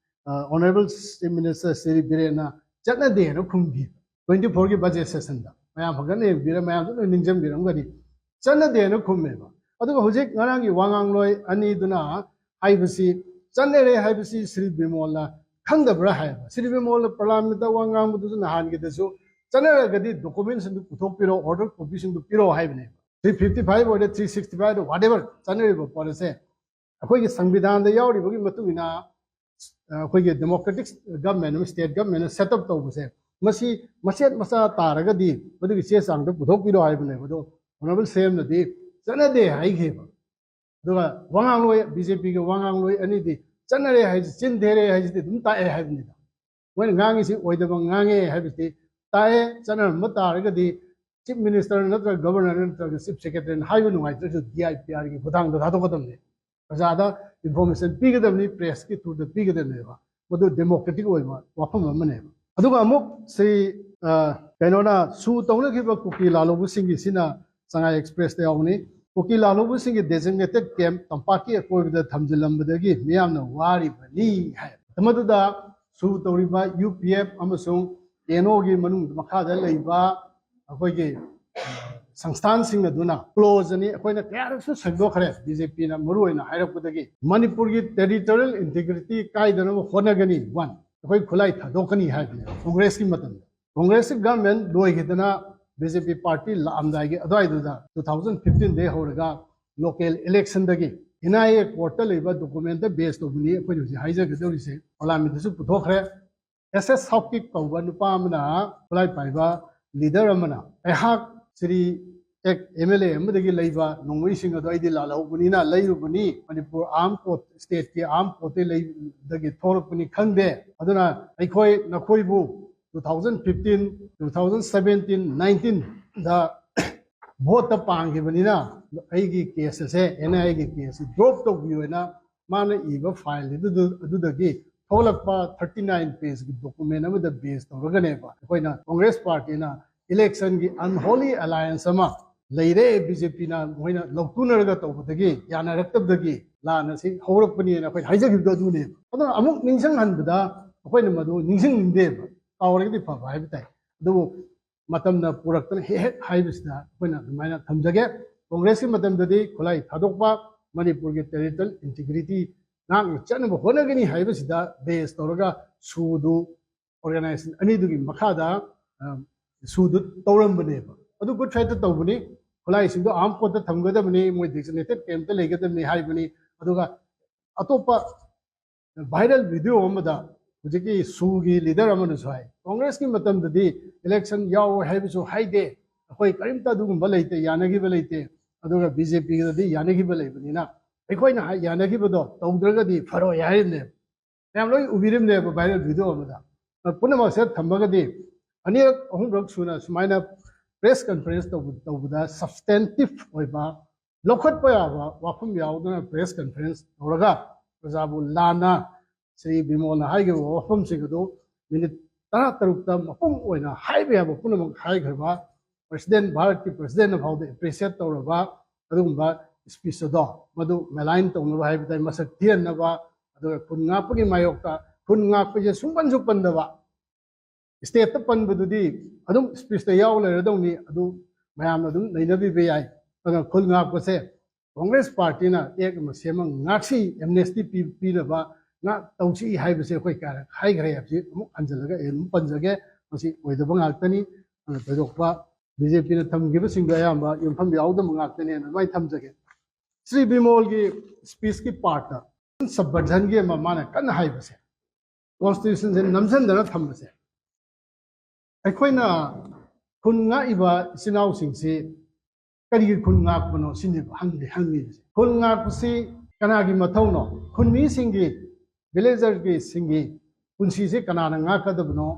ꯑ, ꯑꯣꯅꯔꯦꯕꯜ ꯆꯤꯐ ꯃꯤꯅꯤꯁꯇꯔ ꯁ꯭ꯔꯤ ꯕꯤꯔꯦꯟꯅ ꯆꯠꯅꯗꯦꯅ ꯈꯨꯝꯈꯤ꯫ ꯇ꯭ꯋꯦꯟꯇꯤ ꯐꯣꯔꯒꯤ ꯕꯖꯦꯠ ꯁꯦꯁꯟꯗ ꯃꯌꯥꯝ ꯐꯖꯅ ꯌꯦꯡꯕꯤꯔ-, ꯃꯌꯥꯝꯁꯨ ꯂꯣꯏ ꯅꯤꯡꯁꯤꯡꯕꯤꯔꯝꯒꯅꯤ꯫ ꯆꯠꯅꯗꯦꯅ ꯈꯨꯝꯃꯦꯕ꯫ ꯑꯗꯨꯒ ꯍꯧꯖꯤꯛ ꯉꯔꯥꯡꯒꯤ ꯋꯥ ꯉꯥꯡꯂꯣꯏ ꯑꯅꯤꯗꯨꯅ ꯍꯥꯏꯕꯁꯤ, ꯆꯠꯅꯔꯦ ꯍꯥꯏꯕꯁꯤ ꯁ꯭ꯔꯤ ꯕꯤꯃꯣꯜꯅ ꯈꯪꯗꯕ꯭ꯔꯥ ꯍꯥꯏꯕ꯫ ꯁ꯭ꯔꯤ ꯕꯤꯃꯣꯜꯅ ꯄꯥꯔꯂꯥꯃꯦꯟꯇ ꯋꯥ ꯉꯥꯡꯕꯗꯨꯁꯨ ꯅꯍꯥꯟꯒꯤꯗꯁꯨ ꯆꯠꯅꯔꯒꯗꯤ ꯗꯣꯀꯨꯃꯦꯟꯁꯤꯡꯗꯨ ꯄꯨꯊꯣꯛꯄꯤꯔꯣ, ꯑꯣꯔꯗꯔ ꯀꯣꯄꯤꯁꯤꯡꯗꯨ ꯄꯤꯔꯣ ꯍꯥꯏꯕꯅꯦꯕ꯫ ꯊ꯭ꯔꯤ ꯐꯤꯐꯇꯤ ꯐꯥꯏꯚ ꯑꯣꯏꯔꯦ, ꯊ꯭ꯔꯤ ꯁꯤꯛꯁꯇꯤ ꯐꯥꯏꯚ ꯑꯣꯏꯔꯦ, ꯋꯥꯠ ꯑꯦꯚꯔ ꯆꯠꯅꯔꯤꯕ ꯄꯣꯠ ꯑꯁꯦ ꯑꯩꯈꯣꯏꯒꯤ ꯁꯪꯕꯤꯙꯥꯟꯗ ꯌꯥꯎꯔꯤꯕꯒꯤ ꯃꯇꯨꯡ ꯏꯟꯅ ꯑꯩꯈꯣꯏꯒꯤ ꯗꯦꯃꯣꯀ꯭ꯔꯦꯇꯤꯛ ꯒꯚꯔꯟꯃꯦꯟ ꯑꯃ, ꯁ꯭ꯇꯦꯠ ꯒꯚꯔꯟꯃꯦꯟꯅ ꯁꯦꯠ ꯑꯞ ꯇꯧꯕꯁꯦ, ꯃꯁꯤ ꯃꯆꯦꯠ ꯃꯆꯥ ꯇꯥꯔꯒꯗꯤ ꯃꯗꯨꯒꯤ ꯆꯦ ꯆꯥꯡꯗꯣ ꯄꯨꯊꯣꯛꯄꯤꯔꯣ ꯍꯥꯏꯕꯅꯦꯕ꯫ ꯑꯗꯣ ꯑꯣꯅꯔꯦꯕꯜ ꯁꯤ ꯑꯦꯝꯅꯗꯤ ꯆꯠꯅꯗꯦ ꯍꯥꯏꯈꯤꯕ꯫ ꯑꯗꯨꯒ ꯋꯥꯉꯥꯡꯂꯣꯏ, ꯕꯤ ꯖꯦ ꯄꯤꯒꯤ ꯋꯥꯉꯥꯡꯂꯣꯏ ꯑꯅꯤꯗꯤ ꯆꯠꯅꯔꯦ ꯍꯥꯏꯁꯤ, ꯆꯤꯟ ꯊꯦꯔꯦ ꯍꯥꯏꯁꯤꯗꯤ ꯑꯗꯨꯝ ꯇꯥꯛꯑꯦ ꯍꯥꯏꯕꯅꯤꯗ꯫ ꯃꯣꯏꯅ ꯉꯥꯡꯉꯤꯁꯤ ꯑꯣꯏꯗꯕ ꯉꯥꯡꯉꯦ ꯍꯥꯏꯕꯁꯤꯗꯤ ꯇꯥꯛꯑꯦ꯫ ꯆꯠꯅꯔꯝꯕ ꯇꯥꯔꯒꯗꯤ ꯆꯤꯐ ꯃꯤꯅꯤꯁꯇꯔ ꯅꯠꯇ꯭ꯔꯒ ꯒꯚꯔꯅꯔ ꯅꯠꯇ꯭ꯔꯒ ꯆꯤꯐ ꯁꯦꯀ꯭ꯔꯦꯇꯔꯤꯅ ꯍꯥꯏꯕ ꯅꯨꯡꯉꯥꯏꯇ꯭ꯔꯁꯨ ꯗꯤ ꯑꯥꯏ ꯄꯤ ꯑꯥꯔꯒꯤ ꯈꯨꯊꯥꯡꯗ ꯊꯥꯗꯣꯛꯀꯗꯕꯅꯤ꯫ ꯄ꯭ꯔꯖꯥꯗ ꯏꯟꯐꯣꯔꯃꯦꯁꯟ ꯄꯤꯒꯗꯕꯅꯤ, ꯄ꯭ꯔꯦꯁꯀꯤ ꯊ꯭ꯔꯨꯗ ꯄꯤꯒꯗꯕꯅꯦꯕ꯫ ꯃꯗꯨ ꯗꯦꯃꯣꯀ꯭ꯔꯦꯇꯤꯛ ꯑꯣꯏꯕ ꯋꯥꯐꯝ ꯑꯃꯅꯦꯕ꯫ ꯑꯗꯨꯒ ꯑꯃꯨꯛ ꯁꯤ, ꯑ, ꯀꯩꯅꯣꯅ ꯁꯨ ꯇꯧꯅꯈꯤꯕ ꯀꯨꯀꯤ ꯂꯥꯜꯍꯧꯕꯁꯤꯡꯒꯤꯁꯤꯅ ꯁꯉꯥꯏ ꯑꯦꯛꯁꯄ꯭ꯔꯦꯁꯇ ꯌꯥꯎꯕꯅꯤ꯫ ꯀꯨꯀꯤ ꯂꯥꯜꯍꯧꯕꯁꯤꯡꯒꯤ ꯗꯦꯖꯤꯒꯅꯦꯇꯦꯠ ꯀꯦꯝꯞ ꯇꯝꯄꯥꯛꯀꯤ ꯑꯀꯣꯏꯕꯗ ꯊꯝꯖꯤꯜꯂꯝꯕꯗꯒꯤ ꯃꯤꯌꯥꯝꯅ ꯋꯥꯔꯤꯕꯅꯤ ꯍꯥꯏ꯫ ꯃꯗꯨꯗ ꯁꯨ ꯇꯧꯔꯤꯕ ꯌꯨ ꯄꯤ ꯑꯦꯐ ꯑꯃꯁꯨꯡ ꯑꯦꯟ ꯑꯣꯒꯤ ꯃꯅꯨꯡ ꯃꯈꯥꯗ ꯂꯩꯕ ꯑꯩꯈꯣꯏꯒꯤ ꯁꯪꯁꯊꯥꯟꯁꯤꯡ ꯑꯗꯨꯅ ꯀ꯭ꯂꯣꯖ ꯑꯅꯤ ꯑꯩꯈꯣꯏꯅ ꯀꯌꯥꯔꯛꯁꯨ ꯁꯦꯡꯗꯣꯛꯈ꯭ꯔꯦ, ꯕꯤ ꯖꯦ ꯄꯤꯅ ꯃꯔꯨ ꯑꯣꯏꯅ ꯍꯥꯏꯔꯛꯄꯗꯒꯤ꯫ ꯃꯅꯤꯄꯨꯔꯒꯤ ꯇꯦꯔꯤꯇꯣꯔꯤꯌꯦꯜ ꯏꯟꯇꯤꯒ꯭ꯔꯤꯇꯤ ꯀꯥꯏꯗꯅꯕ ꯍꯣꯠꯅꯒꯅꯤ, ꯋꯥꯟ, ꯑꯩꯈꯣꯏ ꯈꯨꯠꯂꯥꯏ ꯊꯥꯗꯣꯛꯀꯅꯤ ꯍꯥꯏꯕꯅꯦꯕ ꯀꯣꯡꯒ꯭ꯔꯦꯁꯀꯤ ꯃꯇꯝꯗ꯫ ꯀꯣꯡꯒ꯭ꯔꯦꯁꯀꯤ ꯒꯚꯔꯟꯃꯦꯟ ꯂꯣꯏꯈꯤꯗꯅ ꯕꯤ ꯖꯦ ꯄꯤ ꯄꯥꯔꯇꯤ ꯂꯥꯛꯑꯝꯗꯥꯏꯒꯤ ꯑꯗꯨꯋꯥꯏꯗꯨꯗ, ꯇꯨ ꯊꯥꯎꯖꯟ ꯐꯤꯐꯇꯤꯟꯗꯒꯤ ꯍꯧꯔꯒ ꯂꯣꯀꯦꯜ ꯏꯂꯦꯛꯁꯟꯗꯒꯤ ꯑꯦꯟ ꯑꯥꯏ ꯑꯦ ꯀꯣꯔꯠꯇ ꯂꯩꯕ ꯗꯣꯀꯨꯃꯦꯟꯇ ꯕꯦꯁ ꯇꯧꯕꯅꯤ ꯑꯩꯈꯣꯏꯅ ꯍꯧꯖꯤꯛ ꯍꯥꯏꯖꯒꯗꯧꯔꯤꯁꯦ꯫ ꯄꯥꯔꯂꯥꯃꯦꯟꯗꯁꯨ ꯄꯨꯊꯣꯛꯈ꯭ꯔꯦ꯫ ꯑꯦꯁ ꯑꯦꯁ ꯁꯥꯎꯀꯤꯞ ꯀꯧꯕ ꯅꯨꯄꯥ ꯑꯃꯅ ꯈꯨꯠꯂꯥꯏ ꯄꯥꯏꯕ ꯂꯤꯗꯔ ꯑꯃꯅ, "ꯑꯩꯍꯥꯛ ꯁ꯭ꯔꯤ ꯑꯦꯛ ꯑꯦꯝ ꯑꯦꯜ ꯑꯦ ꯑꯃꯗꯒꯤ ꯂꯩꯕ ꯅꯣꯡꯃꯩꯁꯤꯡ ꯑꯗꯣ ꯑꯩꯗꯤ ꯂꯥꯜꯍꯧꯕꯅꯤꯅ ꯂꯩꯔꯨꯕꯅꯤ, ꯃꯅꯤꯄꯨꯔ ꯑꯥꯔꯝ ꯀꯣꯔꯠ, ꯁ꯭ꯇꯦꯠꯀꯤ ꯑꯥꯔꯝ ꯀꯣꯔꯠꯇꯒꯤ ꯂꯩꯗꯒꯤ ꯊꯣꯛꯂꯛꯄꯅꯤ ꯈꯪꯗꯦ꯫ ꯑꯗꯨꯅ ꯑꯩꯈꯣꯏ ꯅꯈꯣꯏꯕꯨ two thousand fifteen, two thousand seventeen, ꯅꯥꯏꯟꯇꯤꯟꯗ ꯚꯣꯠꯇ ꯄꯥꯡꯈꯤꯕꯅꯤꯅ ꯑꯩꯒꯤ ꯀꯦꯁ ꯑꯁꯦ, ꯑꯦꯟ ꯑꯥꯏ ꯑꯦꯒꯤ ꯀꯦꯁ ꯑꯁꯤ ꯗ꯭ꯔꯣꯞ ꯇꯧꯕꯤꯌꯨ" ꯍꯥꯏꯅ ꯃꯥꯅ ꯏꯕ ꯐꯥꯏꯜ ꯑꯗꯨꯗ, ꯑꯗꯨꯗꯒꯤ ꯊꯣꯛꯂꯛꯄ ꯊꯥꯔꯇꯤ ꯅꯥꯏꯟ ꯄꯦꯖꯀꯤ ꯗꯣꯀꯨꯃꯦꯟ ꯑꯃꯗ ꯕꯦꯁ ꯇꯧꯔꯒꯅꯦꯕ ꯑꯩꯈꯣꯏꯅ ꯀꯣꯡꯒ꯭ꯔꯦꯁ ꯄꯥꯔꯇꯤꯅ ꯏꯂꯦꯛꯁꯟꯒꯤ ꯑꯟꯍꯣꯂꯤ ꯑꯦꯂꯥꯌꯟꯁ ꯑꯃ ꯂꯩꯔꯦ, ꯕꯤ ꯖꯦ ꯄꯤꯅ ꯃꯣꯏꯅ ꯂꯧꯇꯨꯅꯔꯒ ꯇꯧꯕꯗꯒꯤ, ꯌꯥꯅꯔꯛꯇꯕꯗꯒꯤ ꯂꯥꯟ ꯑꯁꯤ ꯍꯧꯔꯛꯄꯅꯦꯅ ꯑꯩꯈꯣꯏꯅ ꯍꯥꯏꯖꯈꯤꯕꯗꯣ ꯑꯗꯨꯅꯦꯕ꯫ ꯑꯗꯨꯅ ꯑꯃꯨꯛ ꯅꯤꯡꯁꯤꯡꯍꯟꯕꯗ ꯑꯩꯈꯣꯏꯅ ꯃꯗꯨ ꯅꯤꯡꯁꯤꯡꯅꯤꯡꯗꯦꯕ, ꯀꯥꯎꯔꯒꯗꯤ ꯐꯕ ꯍꯥꯏꯕ ꯇꯥꯏ꯫ ꯑꯗꯨꯕꯨ ꯃꯇꯝꯅ ꯄꯨꯔꯛꯇꯅ ꯍꯦꯛ ꯍꯦꯛ ꯍꯥꯏꯕꯁꯤꯗ ꯑꯩꯈꯣꯏꯅ ꯑꯗꯨꯃꯥꯏꯅ ꯊꯝꯖꯒꯦ꯫ ꯀꯣꯡꯒ꯭ꯔꯦꯁꯀꯤ ꯃꯇꯝꯗꯗꯤ ꯈꯨꯠꯂꯥꯏ ꯊꯥꯗꯣꯛꯄ, ꯃꯅꯤꯄꯨꯔꯒꯤ ꯇꯦꯔꯤꯇꯣꯔꯤꯌꯦꯜ ꯏꯟꯇꯤꯒ꯭ꯔꯤꯇꯤ ꯉꯥꯛꯅ ꯆꯠꯅꯕ ꯍꯣꯠꯅꯒꯅꯤ ꯍꯥꯏꯕꯁꯤꯗ ꯕꯦꯁ ꯇꯧꯔꯒ ꯁꯨꯗꯨ ꯑꯣꯔꯒꯅꯥꯏꯖꯦꯁꯟ ꯑꯅꯤꯗꯨꯒꯤ ꯃꯈꯥꯗ, ꯑ, ꯏꯁꯨꯗꯨ ꯇꯧꯔꯝꯕꯅꯦꯕ꯫ ꯑꯗꯨ ꯒꯨꯗ ꯐ꯭ꯔꯥꯏꯗꯦ ꯇꯧꯕꯅꯤ, ꯈꯨꯠꯂꯥꯏꯁꯤꯡꯗꯣ ꯑꯥꯔꯝ ꯀꯣꯔꯠꯇ ꯊꯝꯒꯗꯕꯅꯤ, ꯃꯣꯏ ꯗꯤꯖꯤꯒꯅꯦꯇꯦꯠ ꯀꯦꯝꯞꯇ ꯂꯩꯒꯗꯕꯅꯤ ꯍꯥꯏꯕꯅꯤ꯫ ꯑꯗꯨꯒ ꯑꯇꯣꯞꯄ ꯚꯥꯏꯔꯦꯜ ꯚꯤꯗꯤꯑꯣ ꯑꯃꯗ ꯍꯧꯖꯤꯛꯀꯤ ꯁꯨꯒꯤ ꯂꯤꯗꯔ ꯑꯃꯅꯁꯨ ꯍꯥꯏ, ꯀꯣꯡꯒ꯭ꯔꯦꯁꯀꯤ ꯃꯇꯝꯗꯗꯤ ꯏꯂꯦꯛꯁꯟ ꯌꯥꯎ ꯍꯥꯏꯕꯁꯨ ꯍꯥꯏꯗꯦ, ꯑꯩꯈꯣꯏ ꯀꯔꯤꯝꯇ ꯑꯗꯨꯒꯨꯝꯕ ꯂꯩꯇꯦ, ꯌꯥꯅꯈꯤꯕ ꯂꯩꯇꯦ, ꯑꯗꯨꯒ ꯕꯤ ꯖꯦ ꯄꯤꯒꯗꯤ ꯌꯥꯅꯈꯤꯕ ꯂꯩꯕꯅꯤꯅ ꯑꯩꯈꯣꯏꯅ ꯍꯥꯏ-, ꯌꯥꯅꯈꯤꯕꯗꯣ ꯇꯧꯗ꯭ꯔꯒꯗꯤ ꯐꯔꯣꯏ ꯍꯥꯏꯔꯤꯕꯅꯦꯕ꯫ ꯃꯌꯥꯝ ꯂꯣꯏ ꯎꯕꯤꯔꯤꯕꯅꯦꯕ ꯚꯥꯏꯔꯦꯜ ꯚꯤꯗꯤꯑꯣ ꯑꯃꯗ꯫ ꯄꯨꯝꯅꯃꯛꯁꯦ ꯊꯝꯃꯒꯗꯤ ꯑꯅꯤꯔꯛ ꯑꯍꯨꯝꯔꯛ ꯁꯨꯅ ꯁꯨꯃꯥꯏꯅ ꯄ꯭ꯔꯦꯁ ꯀꯟꯐꯔꯦꯟꯁ ꯇꯧꯕ-, ꯇꯧꯕꯗ ꯁꯕꯁꯇꯦꯟꯇꯤꯞ ꯑꯣꯏꯕ ꯂꯧꯈꯠꯄ ꯌꯥꯕ ꯋꯥꯐꯝ ꯌꯥꯎꯗꯅ ꯄ꯭ꯔꯦꯁ ꯀꯟꯐꯔꯦꯟꯁ ꯇꯧꯔꯒ ꯄ꯭ꯔꯖꯥꯕꯨ ꯂꯥꯟꯅ ꯁ꯭ꯔꯤ ꯕꯤꯃꯣꯜꯅ ꯍꯥꯏꯈꯤꯕ ꯋꯥꯐꯝꯁꯤꯡ ꯑꯗꯨ ꯃꯤꯅꯤꯠ ꯇꯔꯥ ꯇꯔꯨꯛꯇ ꯃꯄꯨꯡ ꯑꯣꯏꯅ ꯍꯥꯏꯕ ꯌꯥꯕ ꯄꯨꯝꯅꯃꯛ ꯍꯥꯏꯈ꯭ꯔꯕ, ꯄ꯭ꯔꯁꯤꯗꯦꯟ, ꯚꯥꯔꯠꯀꯤ ꯄ꯭ꯔꯁꯤꯗꯦꯟꯅ ꯐꯥꯎꯗ ꯑꯦꯄ꯭ꯔꯤꯁꯤꯌꯦꯠ ꯇꯧꯔꯕ ꯑꯗꯨꯒꯨꯝꯕ ꯁ꯭ꯄꯤꯆ ꯑꯗꯣ ꯃꯗꯨ ꯃꯦꯂꯥꯏꯟ ꯇꯧꯅꯕ ꯍꯥꯏꯕ ꯇꯥꯏ, ꯃꯁꯛ ꯊꯤꯍꯟꯅꯕ, ꯑꯗꯨꯒ ꯈꯨꯟ ꯉꯥꯛꯄꯒꯤ ꯃꯥꯌꯣꯛꯇ ꯈꯨꯟ ꯉꯥꯛꯄꯁꯦ ꯁꯨꯡꯄꯟꯁꯨ ꯄꯟꯗꯕ, ꯁ꯭ꯇꯦꯠꯇ ꯄꯟꯕꯗꯨꯗꯤ ꯑꯗꯨꯝ ꯁ꯭ꯄꯤꯆꯇ ꯌꯥꯎ ꯂꯩꯔꯗꯧꯅꯤ, ꯑꯗꯨ ꯃꯌꯥꯝꯅ ꯑꯗꯨꯝ ꯅꯩꯅꯕꯤꯕ ꯌꯥꯏ꯫ ꯑꯗꯨꯅ ꯈꯨꯟ ꯉꯥꯛꯄꯁꯦ ꯀꯣꯡꯒ꯭ꯔꯦꯁ ꯄꯥꯔꯇꯤꯅ ꯑꯦꯛ ꯑꯃ ꯁꯦꯝꯃ ꯉꯥꯛꯁꯤ, ꯑꯦꯝꯅꯦꯁꯇꯤ ꯄꯤ-, ꯄꯤꯅꯕ ꯉꯥꯛ ꯇꯧꯁꯤ ꯍꯥꯏꯕꯁꯦ ꯑꯩꯈꯣꯏ ꯀꯌꯥꯔꯛ ꯍꯥꯏꯈ꯭ꯔꯦ ꯍꯥꯏꯕꯁꯤ ꯑꯃꯨꯛ ꯍꯟꯖꯤꯜꯂꯒ ꯑꯩ ꯑꯗꯨꯝ ꯄꯟꯖꯒꯦ꯫ ꯃꯁꯤ ꯑꯣꯏꯗꯕ ꯉꯥꯛꯇꯅꯤ꯫ ꯑꯗꯨꯅ ꯊꯣꯏꯗꯣꯛꯄ ꯕꯤ ꯖꯦ ꯄꯤꯅ ꯊꯝꯈꯤꯕꯁꯤꯡꯗꯣ ꯑꯌꯥꯝꯕ ꯌꯨꯝꯐꯝ ꯌꯥꯎꯗꯕ ꯉꯥꯛꯇꯅꯦꯅ ꯑꯗꯨꯃꯥꯏꯅ ꯊꯝꯖꯒꯦ꯫ ꯁ꯭ꯔꯤ ꯕꯤꯃꯣꯜꯒꯤ ꯁ꯭ꯄꯤꯆꯀꯤ ꯄꯥꯔꯠꯇ ꯁꯕꯚꯔꯖꯟꯒꯤ ꯑꯃ ꯃꯥꯅ ꯀꯟꯅ ꯍꯥꯏꯕꯁꯦ, ꯀꯣꯟꯁꯇꯤꯇ꯭ꯌꯨꯁꯟꯁꯦ ꯅꯝꯁꯤꯟꯗꯅ ꯊꯝꯕꯁꯦ, ꯑꯩꯈꯣꯏꯅ ꯈꯨꯟ ꯉꯥꯛꯏꯕ ꯏꯆꯤꯟ ꯏꯅꯥꯎꯁꯤꯡꯁꯤ ꯀꯔꯤꯒꯤ ꯈꯨꯟ ꯉꯥꯛꯄꯅꯣ ꯁꯤꯅꯦꯕ ꯍꯪꯗꯤ ꯍꯪꯉꯤꯕꯁꯦ꯫ ꯈꯨꯟ ꯉꯥꯛꯄꯁꯤ ꯀꯅꯥꯒꯤ ꯃꯊꯧꯅꯣ? ꯈꯨꯟꯃꯤꯁꯤꯡꯒꯤ, ꯚꯤꯂꯦꯖꯔꯒꯤꯁꯤꯡꯒꯤ ꯄꯨꯟꯁꯤꯁꯤ ꯀꯅꯥꯅ ꯉꯥꯛꯀꯗꯕꯅꯣ?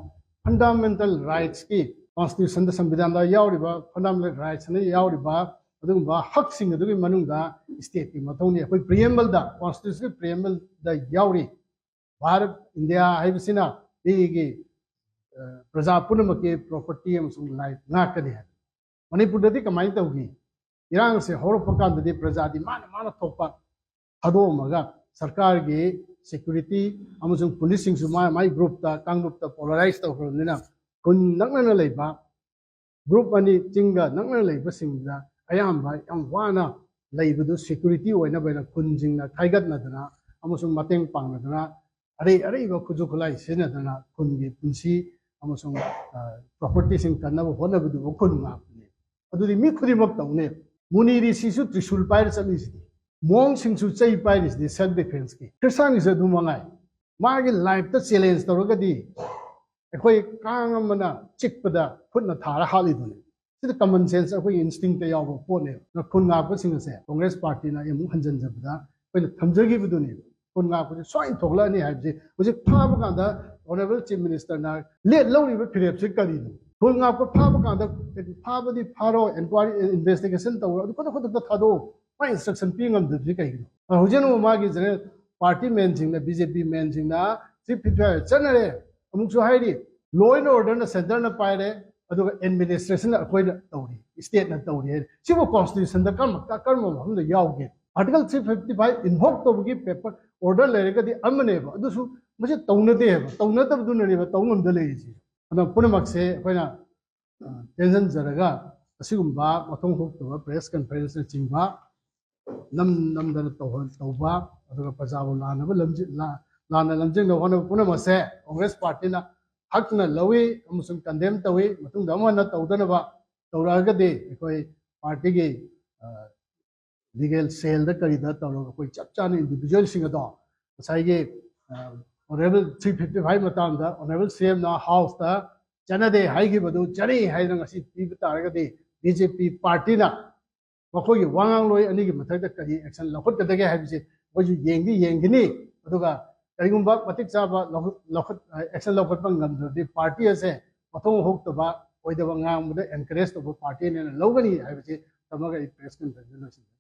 ꯐꯟꯗꯥꯃꯦꯟꯇꯦꯜ ꯔꯥꯏꯠꯁꯀꯤ, ꯀꯣꯟꯁꯇꯤꯇ꯭ꯌꯨꯁꯟꯗ, ꯁꯪꯕꯤꯙꯥꯟꯗ ꯌꯥꯎꯔꯤꯕ ꯐꯟꯗꯥꯃꯦꯟꯇꯦꯜ ꯔꯥꯏꯠꯁꯅ ꯌꯥꯎꯔꯤꯕ ꯑꯗꯨꯒꯨꯝꯕ ꯍꯛꯁꯤꯡ ꯑꯗꯨꯒꯤ ꯃꯅꯨꯡꯗ ꯁ꯭ꯇꯦꯠꯀꯤ ꯃꯊꯧꯅꯤ꯫ ꯑꯩꯈꯣꯏ ꯄ꯭ꯔꯤꯑꯦꯝꯕꯜꯗ, ꯀꯣꯟꯁꯇꯤꯇ꯭ꯌꯨꯁꯟꯒꯤ ꯄ꯭ꯔꯤꯑꯦꯝꯕꯜꯗ ꯌꯥꯎꯔꯤ꯫ ꯚꯥꯔꯠ, ꯏꯟꯗꯤꯌꯥ ꯍꯥꯏꯕꯁꯤꯅ ꯃꯤꯒꯤ, ꯑ, ꯄ꯭ꯔꯖꯥ ꯄꯨꯝꯅꯃꯛꯀꯤ ꯄ꯭ꯔꯣꯄꯔꯇꯤ ꯑꯃꯁꯨꯡ ꯂꯥꯏꯐ ꯉꯥꯛꯀꯅꯤ ꯍꯥꯏ꯫ ꯃꯅꯤꯄꯨꯔꯗꯗꯤ ꯀꯃꯥꯏꯅ ꯇꯧꯈꯤ? ꯏꯔꯥꯡꯁꯦ ꯍꯧꯔꯛꯄ ꯀꯥꯟꯗꯗꯤ ꯄ꯭ꯔꯖꯥꯗꯤ ꯃꯥꯅ ꯃꯥꯅ ꯊꯣꯛꯄ ꯊꯥꯗꯣꯛꯑꯝꯃꯒ ꯁꯔꯀꯥꯔꯒꯤ ꯁꯦꯀ꯭ꯌꯨꯔꯤꯇꯤ ꯑꯃꯁꯨꯡ ꯄꯨꯂꯤꯁꯁꯤꯡꯁꯨ ꯃꯥ ꯃꯥꯒꯤ ꯒ꯭ꯔꯨꯞꯇ, ꯀꯥꯡꯂꯨꯞꯇ ꯄꯣꯂꯔꯥꯏꯁ ꯇꯧꯈ꯭ꯔꯕꯅꯤꯅ ꯈꯨꯟ ꯅꯛꯅꯅ ꯂꯩꯕ ꯒ꯭ꯔꯨꯞ ꯑꯅꯤ ꯆꯤꯡꯒ ꯅꯛꯅ ꯂꯩꯕꯁꯤꯡꯗ ꯑꯌꯥꯝꯕ ꯌꯥꯝ ꯋꯥꯅ ꯂꯩꯕꯗꯨ ꯁꯦꯀ꯭ꯌꯨꯔꯤꯇꯤ ꯑꯣꯏꯅꯕ ꯍꯥꯏꯅ ꯈꯨꯟꯁꯤꯡꯅ ꯈꯥꯏꯒꯠꯅꯗꯅ ꯑꯃꯁꯨꯡ ꯃꯇꯦꯡ ꯄꯥꯡꯅꯗꯅ ꯑꯔꯩ ꯑꯔꯩꯕ ꯈꯨꯠꯁꯨ ꯈꯨꯠꯂꯥꯏ ꯁꯤꯖꯤꯟꯅꯗꯅ ꯈꯨꯟꯒꯤ ꯄꯨꯟꯁꯤ ꯑꯃꯁꯨꯡ ꯄ꯭ꯔꯣꯄꯔꯇꯤꯁꯤꯡ ꯀꯟꯅꯕ ꯍꯣꯠꯅꯕꯗꯨꯕꯨ ꯈꯨꯟ ꯉꯥꯛꯄꯅꯦ꯫ ꯑꯗꯨꯗꯤ ꯃꯤ ꯈꯨꯗꯤꯡꯃꯛ ꯇꯧꯅꯦ꯫ ꯃꯨꯅꯤ ꯔꯤꯁꯤꯁꯨ ꯇ꯭ꯔꯤꯁꯨꯜ ꯄꯥꯏꯔ ꯆꯠꯂꯤꯁꯤꯗꯤ, ꯃꯣꯡꯁꯤꯡꯁꯨ ꯆꯩ ꯄꯥꯏꯔꯤꯁꯤꯗꯤ ꯁꯦꯜꯐ ꯗꯤꯐꯦꯟꯁꯀꯤ꯫ ꯈ꯭ꯔꯤꯁꯇꯥꯟꯒꯤꯁꯨ ꯑꯗꯨ ꯃꯉꯥꯏ꯫ ꯃꯥꯒꯤ ꯂꯥꯏꯐꯇ ꯆꯦꯂꯦꯟꯖ ꯇꯧꯔꯒꯗꯤ ꯑꯩꯈꯣꯏ ꯀꯥꯡ ꯑꯃꯅ ꯆꯤꯛꯄꯗ ꯈꯨꯠꯅ ꯊꯥꯔ ꯍꯥꯠꯂꯤꯗꯨꯅꯤ꯫ ꯁꯤꯗ ꯀꯃꯟ ꯁꯦꯟꯁ ꯑꯩꯈꯣꯏꯒꯤ ꯏꯟꯁꯇꯤꯡꯇ ꯌꯥꯎꯕ ꯄꯣꯠꯅꯦꯕ꯫ ꯑꯗꯨꯅ ꯈꯨꯟ ꯉꯥꯛꯄꯁꯤꯡ ꯑꯁꯦ ꯀꯣꯡꯒ꯭ꯔꯦꯁ ꯄꯥꯔꯇꯤꯅ ꯑꯩ ꯑꯃꯨꯛ ꯍꯟꯖꯤꯟꯖꯕꯗ ꯑꯩꯈꯣꯏꯅ ꯊꯝꯖꯈꯤꯕꯗꯨꯅꯦꯕ꯫ ꯈꯨꯟ ꯉꯥꯛꯄꯁꯦ ꯁꯣꯏꯅ ꯊꯣꯛꯂꯛꯑꯅꯤ ꯍꯥꯏꯕꯁꯤ ꯍꯧꯖꯤꯛ ꯐꯥꯕ ꯀꯥꯟꯗ ꯑꯣꯅꯔꯦꯕꯜ ꯆꯤꯐ ꯃꯤꯅꯤꯁꯇꯔꯅ ꯂꯦꯠ ꯂꯧꯔꯤꯕ ꯐꯤꯔꯦꯞꯁꯤ ꯀꯔꯤꯅꯣ? ꯈꯨꯟ ꯉꯥꯛꯄ ꯐꯥꯕ ꯀꯥꯟꯗ ꯐꯥꯕꯗꯤ ꯐꯥꯔꯣ, ꯏꯟꯀ꯭ꯋꯥꯏꯔꯤ, ꯏꯟꯚꯦꯁꯇꯤꯒꯦꯁꯟ ꯇꯧꯔꯣ, ꯑꯗꯨ ꯈꯨꯗꯛ ꯈꯨꯗꯛꯇ ꯊꯥꯗꯣꯛꯑꯣ꯫ ꯃꯥ ꯏꯟꯁꯇ꯭ꯔꯛꯁꯟ ꯄꯤ ꯉꯝꯗꯕꯁꯤ ꯀꯩꯒꯤꯅꯣ? ꯑ, ꯍꯧꯖꯤꯛ ꯑꯃꯨꯛ ꯃꯥꯒꯤ ꯖꯦꯅꯔꯦꯜ ꯄꯥꯔꯇꯤ ꯃꯦꯟꯁꯤꯡꯅ, ꯕꯤ ꯖꯦ ꯄꯤ ꯃꯦꯟꯁꯤꯡꯅ ꯊ꯭ꯔꯤ ꯐꯤꯐꯇꯤ ꯐꯥꯏꯚ ꯆꯠꯅꯔꯦ꯫ ꯑꯃꯨꯛꯁꯨ ꯍꯥꯏꯔꯤ, ꯂꯣ ꯑꯦꯟ ꯑꯣꯔꯗꯔꯅ ꯁꯦꯟꯇꯔꯅ ꯄꯥꯏꯔꯦ, ꯑꯗꯨꯒ ꯑꯦꯗꯃꯤꯅꯤꯁꯇ꯭ꯔꯦꯁꯟꯅ ꯑꯩꯈꯣꯏꯅ ꯇꯧꯔꯤ, ꯏꯁꯇꯦꯠꯅ ꯇꯧꯔꯤ ꯍꯥꯏꯔꯤ꯫ ꯁꯤꯕꯨ ꯀꯣꯟꯁꯇꯤꯇ꯭ꯌꯨꯁꯟꯗ ꯀꯔꯝꯕ, ꯀꯔꯝꯕ ꯃꯐꯝꯗ ꯌꯥꯎꯒꯦ? ꯑꯥꯔꯇꯤꯀꯜ ꯊ꯭ꯔꯤ ꯐꯤꯐꯇꯤ ꯐꯥꯏꯚ ꯏꯟꯚꯣꯛ ꯇꯧꯕꯒꯤ ꯄꯦꯄꯔ ꯑꯣꯔꯗꯔ ꯂꯩꯔꯒꯗꯤ ꯑꯃꯅꯦꯕ, ꯑꯗꯨꯁꯨ ꯃꯁꯤ ꯇꯧꯅꯗꯦꯕ, ꯇꯧꯅꯗꯕꯗꯨꯅꯅꯦꯕ ꯇꯧ ꯉꯝꯗ ꯂꯩꯔꯤꯁꯤ꯫ ꯑꯗꯨꯅ ꯄꯨꯝꯅꯃꯛꯁꯦ ꯑꯩꯈꯣꯏꯅ ꯑ, ꯇꯦꯟꯁꯤꯟꯖꯔꯒ ꯑꯁꯤꯒꯨꯝꯕ ꯃꯊꯣꯡ ꯍꯨꯛꯇꯕ ꯄ꯭ꯔꯦꯁ ꯀꯟꯐꯔꯦꯟꯁꯅꯆꯤꯡꯕ ꯅꯝ ꯅꯝꯗꯅ ꯇꯧꯍꯟ-, ꯇꯧꯕ, ꯑꯗꯨꯒ ꯄ꯭ꯔꯖꯥꯕꯨ ꯂꯥꯟꯅꯕ ꯂꯝꯖꯤ-, ꯂꯥ-, ꯂꯥꯟꯅ ꯂꯝꯖꯤꯡꯅꯕ ꯍꯣꯠꯅꯕ ꯄꯨꯝꯅꯃꯛꯁꯦ ꯀꯣꯡꯒ꯭ꯔꯦꯁ ꯄꯥꯔꯇꯤꯅ ꯍꯛꯅ ꯂꯧꯏ ꯑꯃꯁꯨꯡ ꯀꯟꯗꯦꯝ ꯇꯧꯏ꯫ ꯃꯇꯨꯡꯗ ꯑꯃꯨꯛ ꯍꯟꯅ ꯇꯧꯗꯅꯕ ꯇꯧꯔꯛꯑꯒꯗꯤ ꯑꯩꯈꯣꯏ ꯄꯥꯔꯇꯤꯒꯤ, ꯑ, ꯂꯤꯒꯦꯜ ꯁꯦꯜꯗ ꯀꯔꯤꯗ ꯇꯧꯔꯒ ꯑꯩꯈꯣꯏ ꯆꯞ ꯆꯥꯅ ꯏꯟꯗꯤꯕꯤꯖꯨꯋꯦꯜꯁꯤꯡ ꯑꯗꯣ ꯉꯁꯥꯏꯒꯤ, ꯑ, ꯑꯣꯅꯔꯦꯕꯜ ꯊ꯭ꯔꯤ ꯐꯤꯐꯇꯤ ꯐꯥꯏꯚ ꯃꯇꯥꯡꯗ ꯑꯣꯅꯔꯦꯕꯜ ꯁꯤ ꯑꯦꯝꯅ ꯍꯥꯎꯁꯇ ꯆꯠꯅꯗꯦ ꯍꯥꯏꯈꯤꯕꯗꯨ ꯆꯠꯅꯩ ꯍꯥꯏꯗꯅ ꯉꯁꯤ ꯄꯤꯕ ꯇꯥꯔꯒꯗꯤ ꯕꯤ ꯖꯦ ꯄꯤ ꯄꯥꯔꯇꯤꯅ ꯃꯈꯣꯏꯒꯤ ꯋꯥꯉꯥꯡꯂꯣꯏ ꯑꯅꯤꯒꯤ ꯃꯊꯛꯇ ꯀꯔꯤ ꯑꯦꯛꯁꯟ ꯂꯧꯈꯠꯀꯗꯒꯦ ꯍꯥꯏꯕꯁꯤ ꯑꯩꯈꯣꯏꯁꯨ ꯌꯦꯡꯗꯤ ꯌꯦꯡꯒꯅꯤ꯫ ꯑꯗꯨꯒ ꯀꯔꯤꯒꯨꯝꯕ ꯃꯇꯤꯛ ꯆꯥꯕ ꯂꯧꯈꯠ-, ꯂꯧꯈꯠ-, ꯑꯦꯛꯁꯟ ꯂꯧꯈꯠꯄ ꯉꯝꯗ꯭ꯔꯗꯤ ꯄꯥꯔꯇꯤ ꯑꯁꯦ ꯃꯊꯣꯡ ꯍꯨꯛꯇꯕ, ꯑꯣꯏꯗꯕ ꯉꯥꯡꯕꯗ ꯑꯦꯟꯀꯔꯦꯖ ꯇꯧꯕ ꯄꯥꯔꯇꯤꯅꯦꯅ ꯂꯧꯒꯅꯤ ꯍꯥꯏꯕꯁꯤ ꯊꯝꯃꯒ ꯑꯩ ꯄ꯭ꯔꯦꯁ ꯀꯟꯐꯔꯦꯟꯁ ꯂꯣꯏꯁꯤꯟꯖꯔꯦ꯫